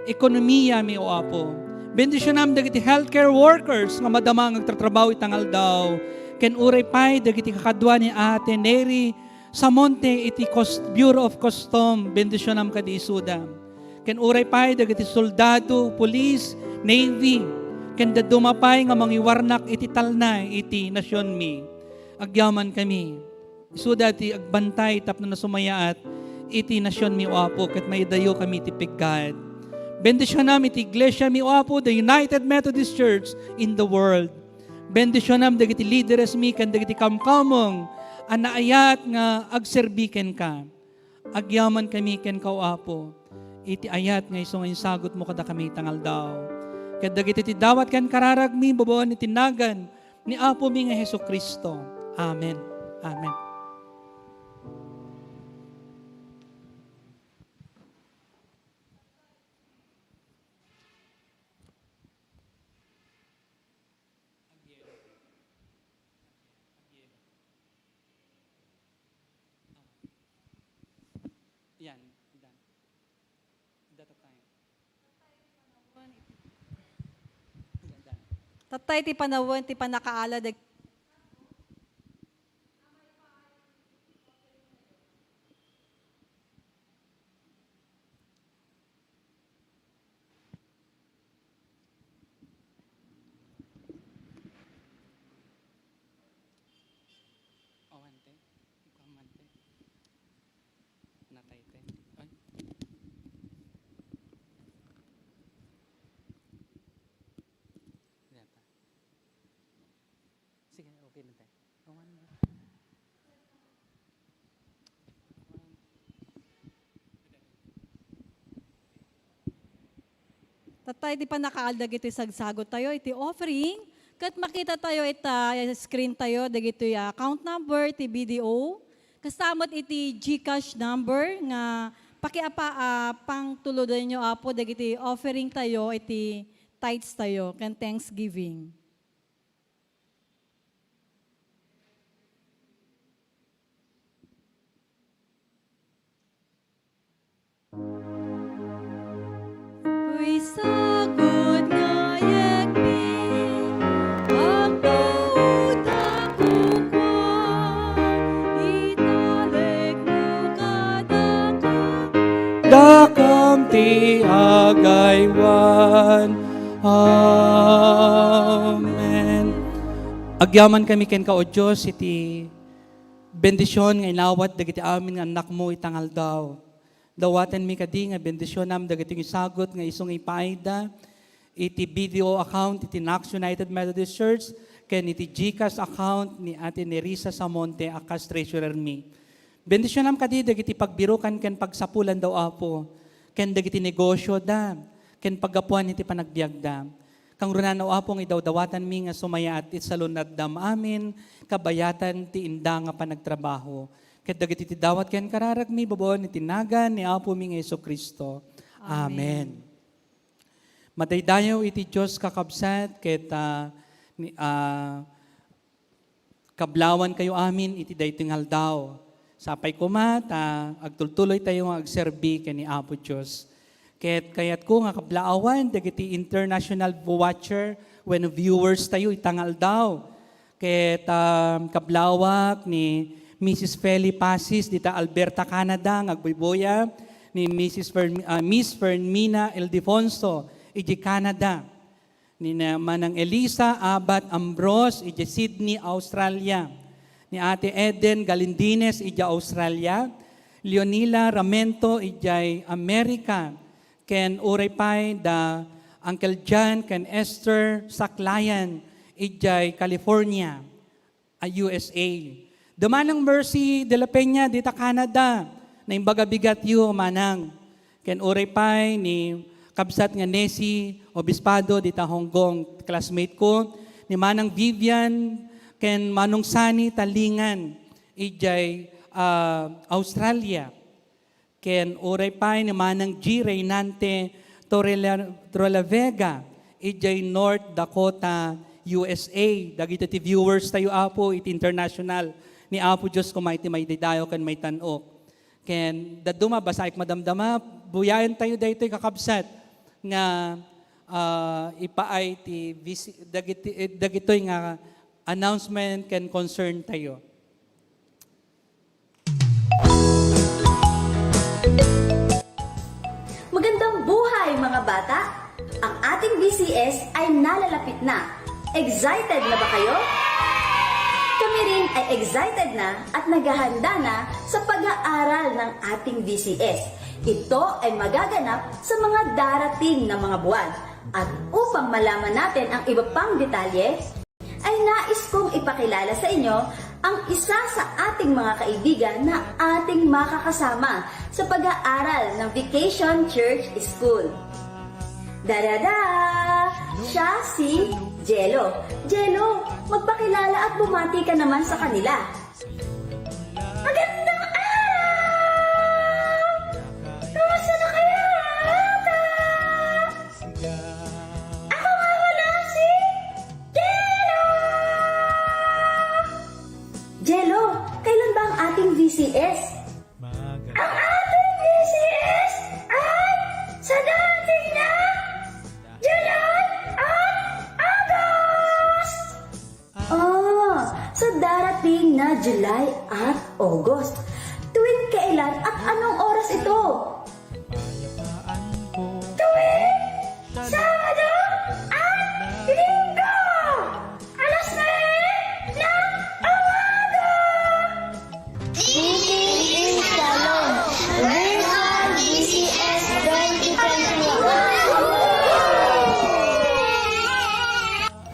ekonomiyami, O Apo. Bendisionam dagiti healthcare workers nga madama nga agtatrabaho ita nga aldaw. Ken uray pay dagiti kakadua ni Ate Neri Samonte iti Cus-, Bureau of Custom, bendisionam kadi isuda. Ken uray pay dagiti soldado, pulis, navy, ken dadduma pay nga mangiwarnak iti talna iti nasionmi. Agyamankami. Isuda ti agbantay tapno nasumayaat iti nasionmi, O Apo, ket maidayokami iti piggad. Bendisionam iti iglesiami, O Apo, the United Methodist Church in the world. Bendisionam dagiti lideresmi ken dagiti kamkameng a naayat nga agserbi kenka. Agyamankami kenka, O Apo, iti ayat nga isu nga insagutmo kadakami ita nga aldaw. Ket dagiti ti dawat ken kararagmi, babaen iti nagan ni Apomi nga Jesu-Cristo. Amen. Amen. Yan, done. Data time. Yan, done. Tattay ti panawen ti pannakaala dag- Awan, te. Ikaw man, te. Natay, te. Ay. Data. Sige, okay na, te. Awan na. Tattay ti pannakaal dagiti sagsagottayo iti offering, ket makitatayo ita screentayo dagitoy a account number ti B D O, kasta met iti GCash number nga pakiapa-, a, pangtuludanyo, Apo, dagiti offeringtayo iti tithes tayo ken thanksgiving. Wisagod nga yegmi, agpautako kua, italekmo kadaka. Dakam ti agaywan. Amen. Agyamankami kenka, O Dios, iti bendision nga inawat dagiti amin nga annakmo ita nga aldaw. Dawatenmi kadi nga bendisionam dagiti isagut nga isu nga ipaayda iti B D O account iti Knox United Methodist Church ken iti GCash account ni Ate Nerissa Samonte a kas treasurermi. Bendisionam kadi dagiti pagbirukan ken pagsapulan da, O Apo, ken dagiti negosioda, ken paggapuan iti panagbiagda. Kangrunaan, O Apo, nga idawdawatanmi nga sumayaat iti salun-addam amin, kabayatan ti inda nga panagtrabaho. Ket dagiti ti dawat ken kararagmi, babaen iti nagan ni Apomi nga Jesu-Cristo. Amen. Amen. Madaydayaw iti Dios, kakabsat, ket, ah, ni, ah, kablawankayo amin iti daytoy nga aldaw. Sapay koma ta agtultuloytayo nga agserbi ken ni Apo Dios. Ket kayatko nga kablaawan dagiti international watcher wenno viewers tayo ita nga aldaw. Ket, ah, kablawak ni Missus Feli Pasis dita Alberta, Canada, nga agbuybuya, ni Missus Fern-, ah, Miss Fermina Ildefonso, iti Canada. Ni na-, Manang Elisa Abad Ambros, idiay Sydney, Australia. Ni Ate Eden Galindines, idiay Australia. Leonila Ramento, idiay Amerika. Ken uray pay da Uncle John ken Esther Saklayan, idiay California. A, U S A. Da Manang Mercy de la Peña dita Canada, naimbag a bigatyo, Manang. Ken uray pay ni kabsat nga Nesi Obispado dita Hong Kong, classmate ko, ni Manang Vivian, ken Manong Sani Talingan, idiay, ah, Australia. Ken uray pay ni Manang G Reynante Torrela-, Torrelavega, idiay North Dakota, U S A. Dagiti ti viewers tayo, Apo, iti international. Ni Apo Dios koma iti maidaydayaw ken maitan-ok. Ken dadduma, basaek madamdama, buyaentayo daytoy, kakabsat. nga, ah, ipaay ti visi-, dagiti-, eh, dagitoy nga announcement ken concern tayo. Magandang buhay, mga bata! Ang ating V C S ay nalalapit na. Excited na ba kayo? Kami rin ay excited na at naghahanda na sa pag-aaral ng ating V C S. Ito ay magaganap sa mga darating na mga buwan. At upang malaman natin ang iba pang detalye, ay nais kong ipakilala sa inyo ang isa sa ating mga kaibigan na ating makakasama sa pag-aaral ng Vacation Church School. Darada! Siya si Jello. Jello, magpakilala at bumati ka naman sa kanila. Magandang araw! Kumusta na kayo, bata? Ako nga pala si Jello! Jello, kailan ba ang ating V C S? Ang ating V C S ay sa darating na July at August! Ah, sa darating na July at August. Tuwing kailan at anong oras ito? Tuwing Sabado at Linggo! Alas nuebe ng umaga! Greetings in Shalom! Virtual V C S twenty twenty-one!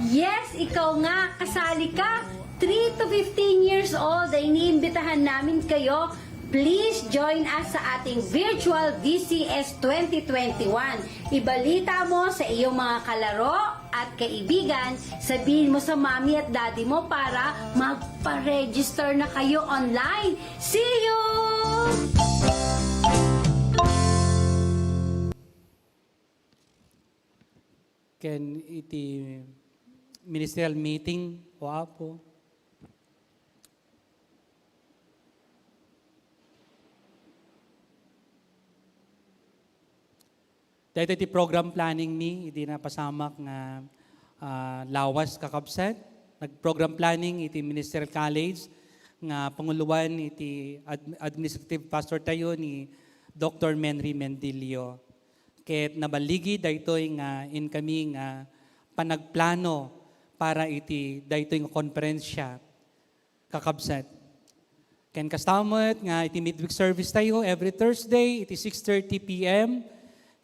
Yes, ikaw nga, kasali ka. Three to fifteen years old ay iniimbitahan namin kayo. Please join us sa ating virtual V C S twenty twenty-one. Ibalita mo sa iyong mga kalaro at kaibigan, sabihin mo sa mommy at daddy mo para magpa-register na kayo online. See you! Ken iti ministerial meeting, O Apo. Daytoy ti program planning mi idi napasamak nga, ah, lawas, kakabsat. Nag-program planning iti Ministerial College nga panguloan iti ad-, administrative pastor tayo ni Doctor Menry Mendilio. Ket naballigi daytoy nga inkami nga panagplano para iti daytoy nga konferensya, kakabsat. Ken kasta met nga iti midweek service tayo every Thursday iti six thirty P M,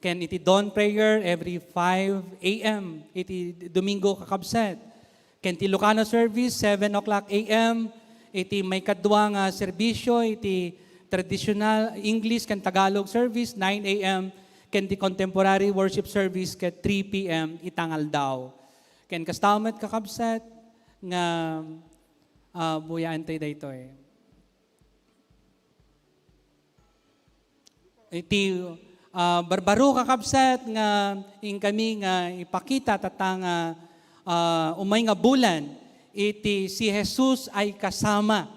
ken iti dawn prayer every five A M iti Domingo, kakabsat. Ken ti Ilocano service, seven o'clock A M, iti maikadua nga serbisyo, iti traditional English ken Tagalog service, nine A M, ken ti contemporary worship service ket three P M ita nga aldaw. Ken kasta met, kakabsat, nga, ah, buyaentayo daytoy. Iti, ah, barbaro, kakabsat, nga inkami nga ipakita tatta nga, ah, umay nga bulan iti si Jesus ay kasama.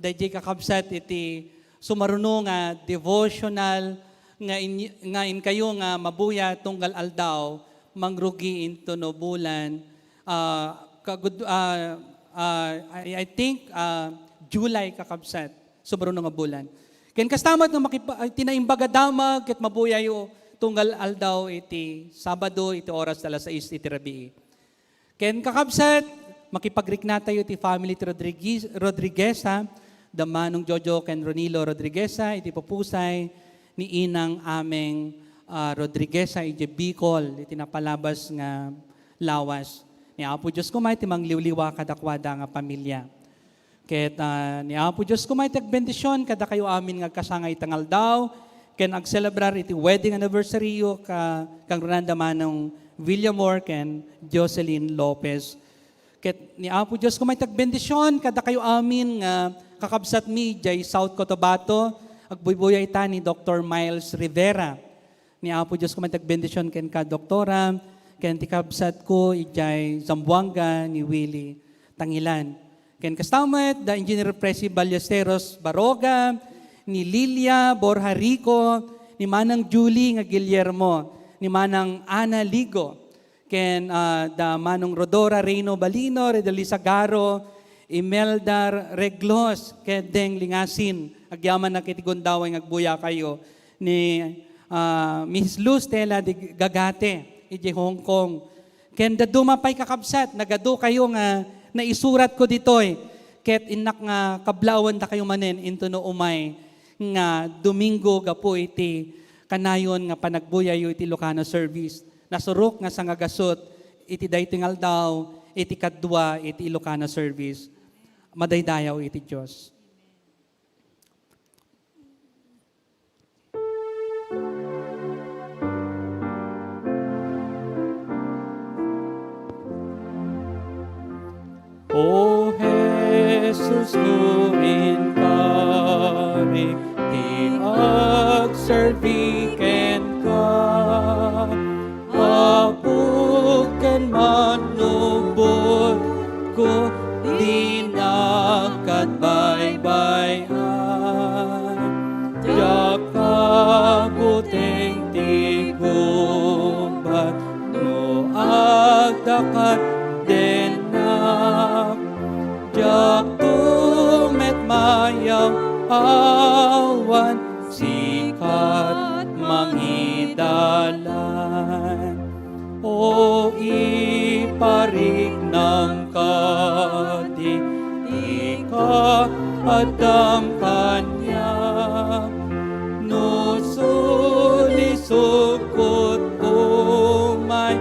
Daydiay, kakabsat, iti sumaruno nga devotional nga in-, nga inkayo nga mabuya tunggal aldaw, mangrugi into no bulan, ah, kagud-, ah, ah, I, I think, ah, July, kakabsat. Sumaruno nga bulan. Ken kasta met nga makipa-, ay, ti naimbag a damag ket mabuyayo tunggal aldaw iti Sabado iti oras ta alas sais iti rabii. Ken kakabsat, makipagriknatayo iti family ti Rodriguez, Rodriguez, ha? Da Manong Jojo ken Ronilo Rodriguez, ha, iti pupusay ni Inang Ameng, ah, Rodriguez, ha, iti Bicol, iti napalabas nga lawas. Ni Apo Dios koma iti mangliwliwa kadakuada nga pamilia. Ket, ah, ni Apo Dios koma iti agbendision kadakayo amin nga agkasangay ita nga aldaw, ken agselebrar iti wedding anniversary-yo ka-, kangrunan da Manong Villamor ken Jocelyn Lopez. Ket ni Apo Dios koma iti agbendision kadakayo amin nga kakabsatmi idiay South Cotabato, agbuybuya ita ni Doktor Miles Rivera. Ni Apo Dios koma ti agbendision kenka, Doktora, ken ti kabsatko idiay Zamboanga, ni Willie Tangilan. Ken kasta met, da Engineer Presi Ballesteros Baroga, ni Lilia Borja Rico, ni Manang Julie nga Guillermo, ni Manang Ana Ligo, ken, ah, da Manong Rodora Reyno Balino, Redali Sagaro, Imelda Reglos, ken Deng Lingasin. Agyamannak iti gundaway nga agbuyakayo ni, ah, Miss Luz Tela de Gagate, idiay Hong Kong. Ken dadduma pay kakabsat, nagadukayo nga naisuratko ditoy, ket innak nga kablaawan dakayo manen intono umay nga Domingo gapu iti kanayon nga panagbuyayo iti Ilocano service. Nasurok nga sangagasut iti daytoy nga aldaw, iti kadua iti Ilocano service. Madaydayaw iti Dios. O Jesus, no inkari ti agserbi kenka, Apo ken Manubod ko, dinak agbaybay-an. Diak kabuteng ti gubat no agdakat dennak. Diakto met mayaw awan sika ti mangidalan. O ipariknam kadi ti kaaddam kaniak. No sulisogko umay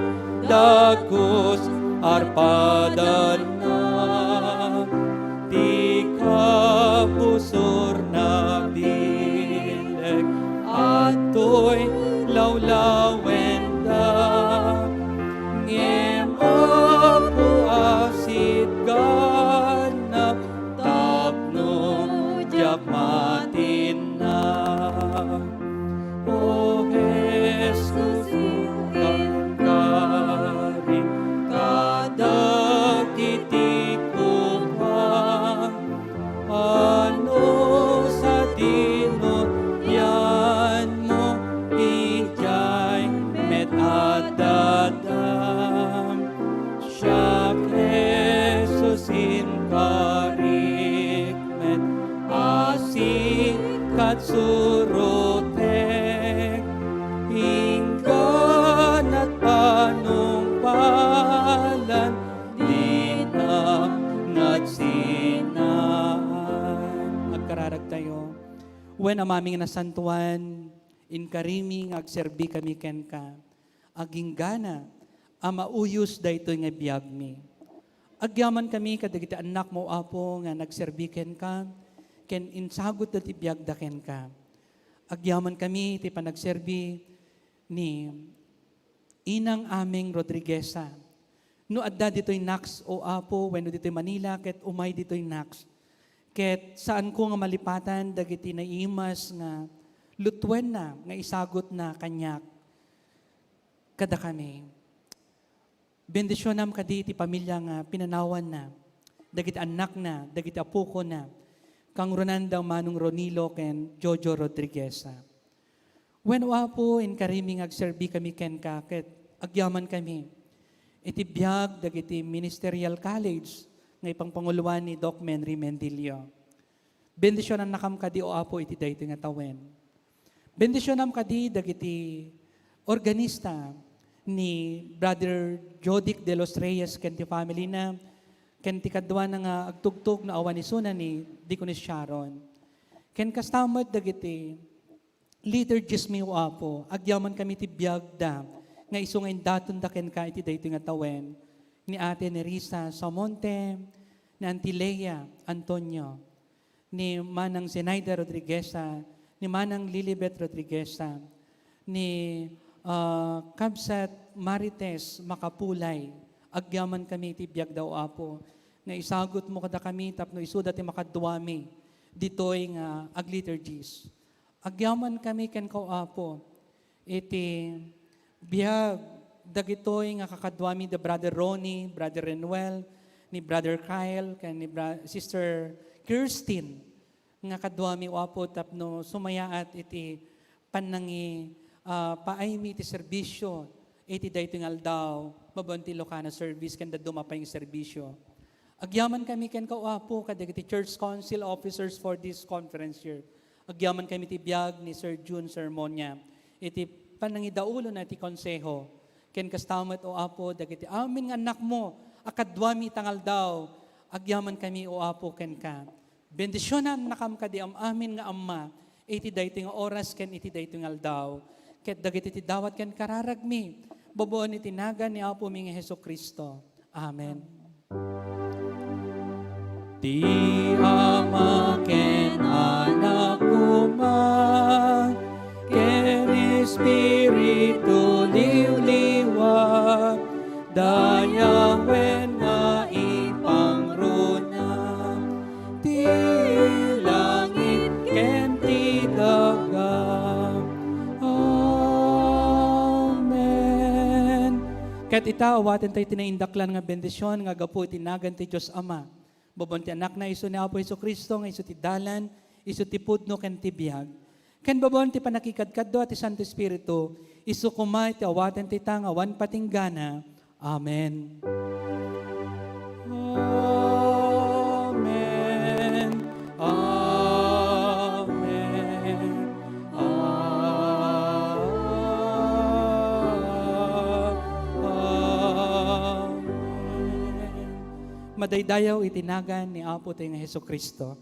dagus arpadanna. Ti kabusorna bileg adtoy lawlawenda. Ngem Apo, asitgannak tapno diak matinna. O Jesus, inkari kadagiti kukua, ano sadino yanmo idiay met addada. Siak, Jesus, inkarik met asik kat surotek, ingganat panungpalan, dinak nagsinaan. Agkararag tayo. Wen, Amami nga nasantuan, inkarimi nga agserbi kami kenka. Aginggana a mauyos daytoy nga biagmi. Agyaman kami kadagiti annakmo, Apo, nga nagserbi kenka, ken insagutda ti biagda kenka. Agyaman kami ti panagserbi ni Inang Aming Rodrigueza. No adda ditoy Nax, O Apo, wenno ditoy Manila, ket umay ditoy Nax. Ket saanko nga malipatan dagiti naimas nga lutuenna nga isagutna kaniak kadakami. Bendisionam kadi ti pamilya nga pinanawanna, dagiti annakna, dagiti apokona, kangrunanda Manong Ronilo ken Jojo Rodrigueza. Wen, O Apo, inkarimi nga agserbi kami kenka ket agyaman kami iti biag dagiti Ministerial College nga ipangpanguloan ni Doc Menry Mendilio. Bendisionannakam kadi, O Apo, iti daytoy nga tawen. Bendisionam kadi dagiti organista ni Brother Jodic de los Reyes ken ti family na, ken ti kaduana nga agtugtog no awan isuna ni Deaconess Sharon. Ken kasta met dagiti liturgist mi, O Apo, agyaman kami ti biagda nga isu nga indatonda kenka iti daytoy nga tawen, ni Ate Nerissa Samonte, ni Auntie Lea Antonio, ni Manang Zenaida Rodrigueza, ni Manang Lilibet Rodrigueza, ni, ah, Kabsat Marites Makapulay. Agyaman kami iti biagda, O Apo, nga isagutmo kadakami tapno isuda ti makaduami ditoy nga agliturgist. Agyaman kami kenka, O Apo, iti biag dagitoy nga kakaduami, da Brother Ronnie, Brother Renuel, ni Brother Kyle, ken ni Bra-, Sister Kirstin, nga kaduami, O Apo, tapno sumayaat iti pannangi-, ah, paaymi iti serbisio iti daytoy nga aldaw, babaen ti Ilocana service ken dadduma pay nga serbisio. Agyamankami kenka, O Apo, kadagiti church council officers for this conference year. Agyamankami ti biag ni Sir Jun Sermonia iti panangidaulona iti konseho. Ken kasta met, O Apo, dagiti amin nga annakmo a kaduami ita nga aldaw, agyamankami, O Apo, kenka. Bendisionannakam kadi am-amin nga Ama iti daytoy nga oras ken iti daytoy nga aldaw, ket dagiti ti dawat ken kararagmi, babaen iti nagan ni Apomi nga Jesu-Cristo. Amen. Ti Ama ken Anak koma, ken Espiritu liwliwa, dayawen nga ipangruna ti langit ken ti daga. Amen. Ket ita, awaten tayo ti naindaklan nga bendision nga gapu iti nagan ti Dios Ama. Babaen ti Anakna, isu ni Apo Jesu-Cristo, nga isu ti dalan, isu ti pudno ken ti biag. Ken babaen ti pannakikadkadua ti Santo Espiritu, isu koma iti awaten ti ta nga awan patinggana. Amen. Amen. Amen. Madaydayaw iti nagan ni Apo tayo nga Jesu-Cristo.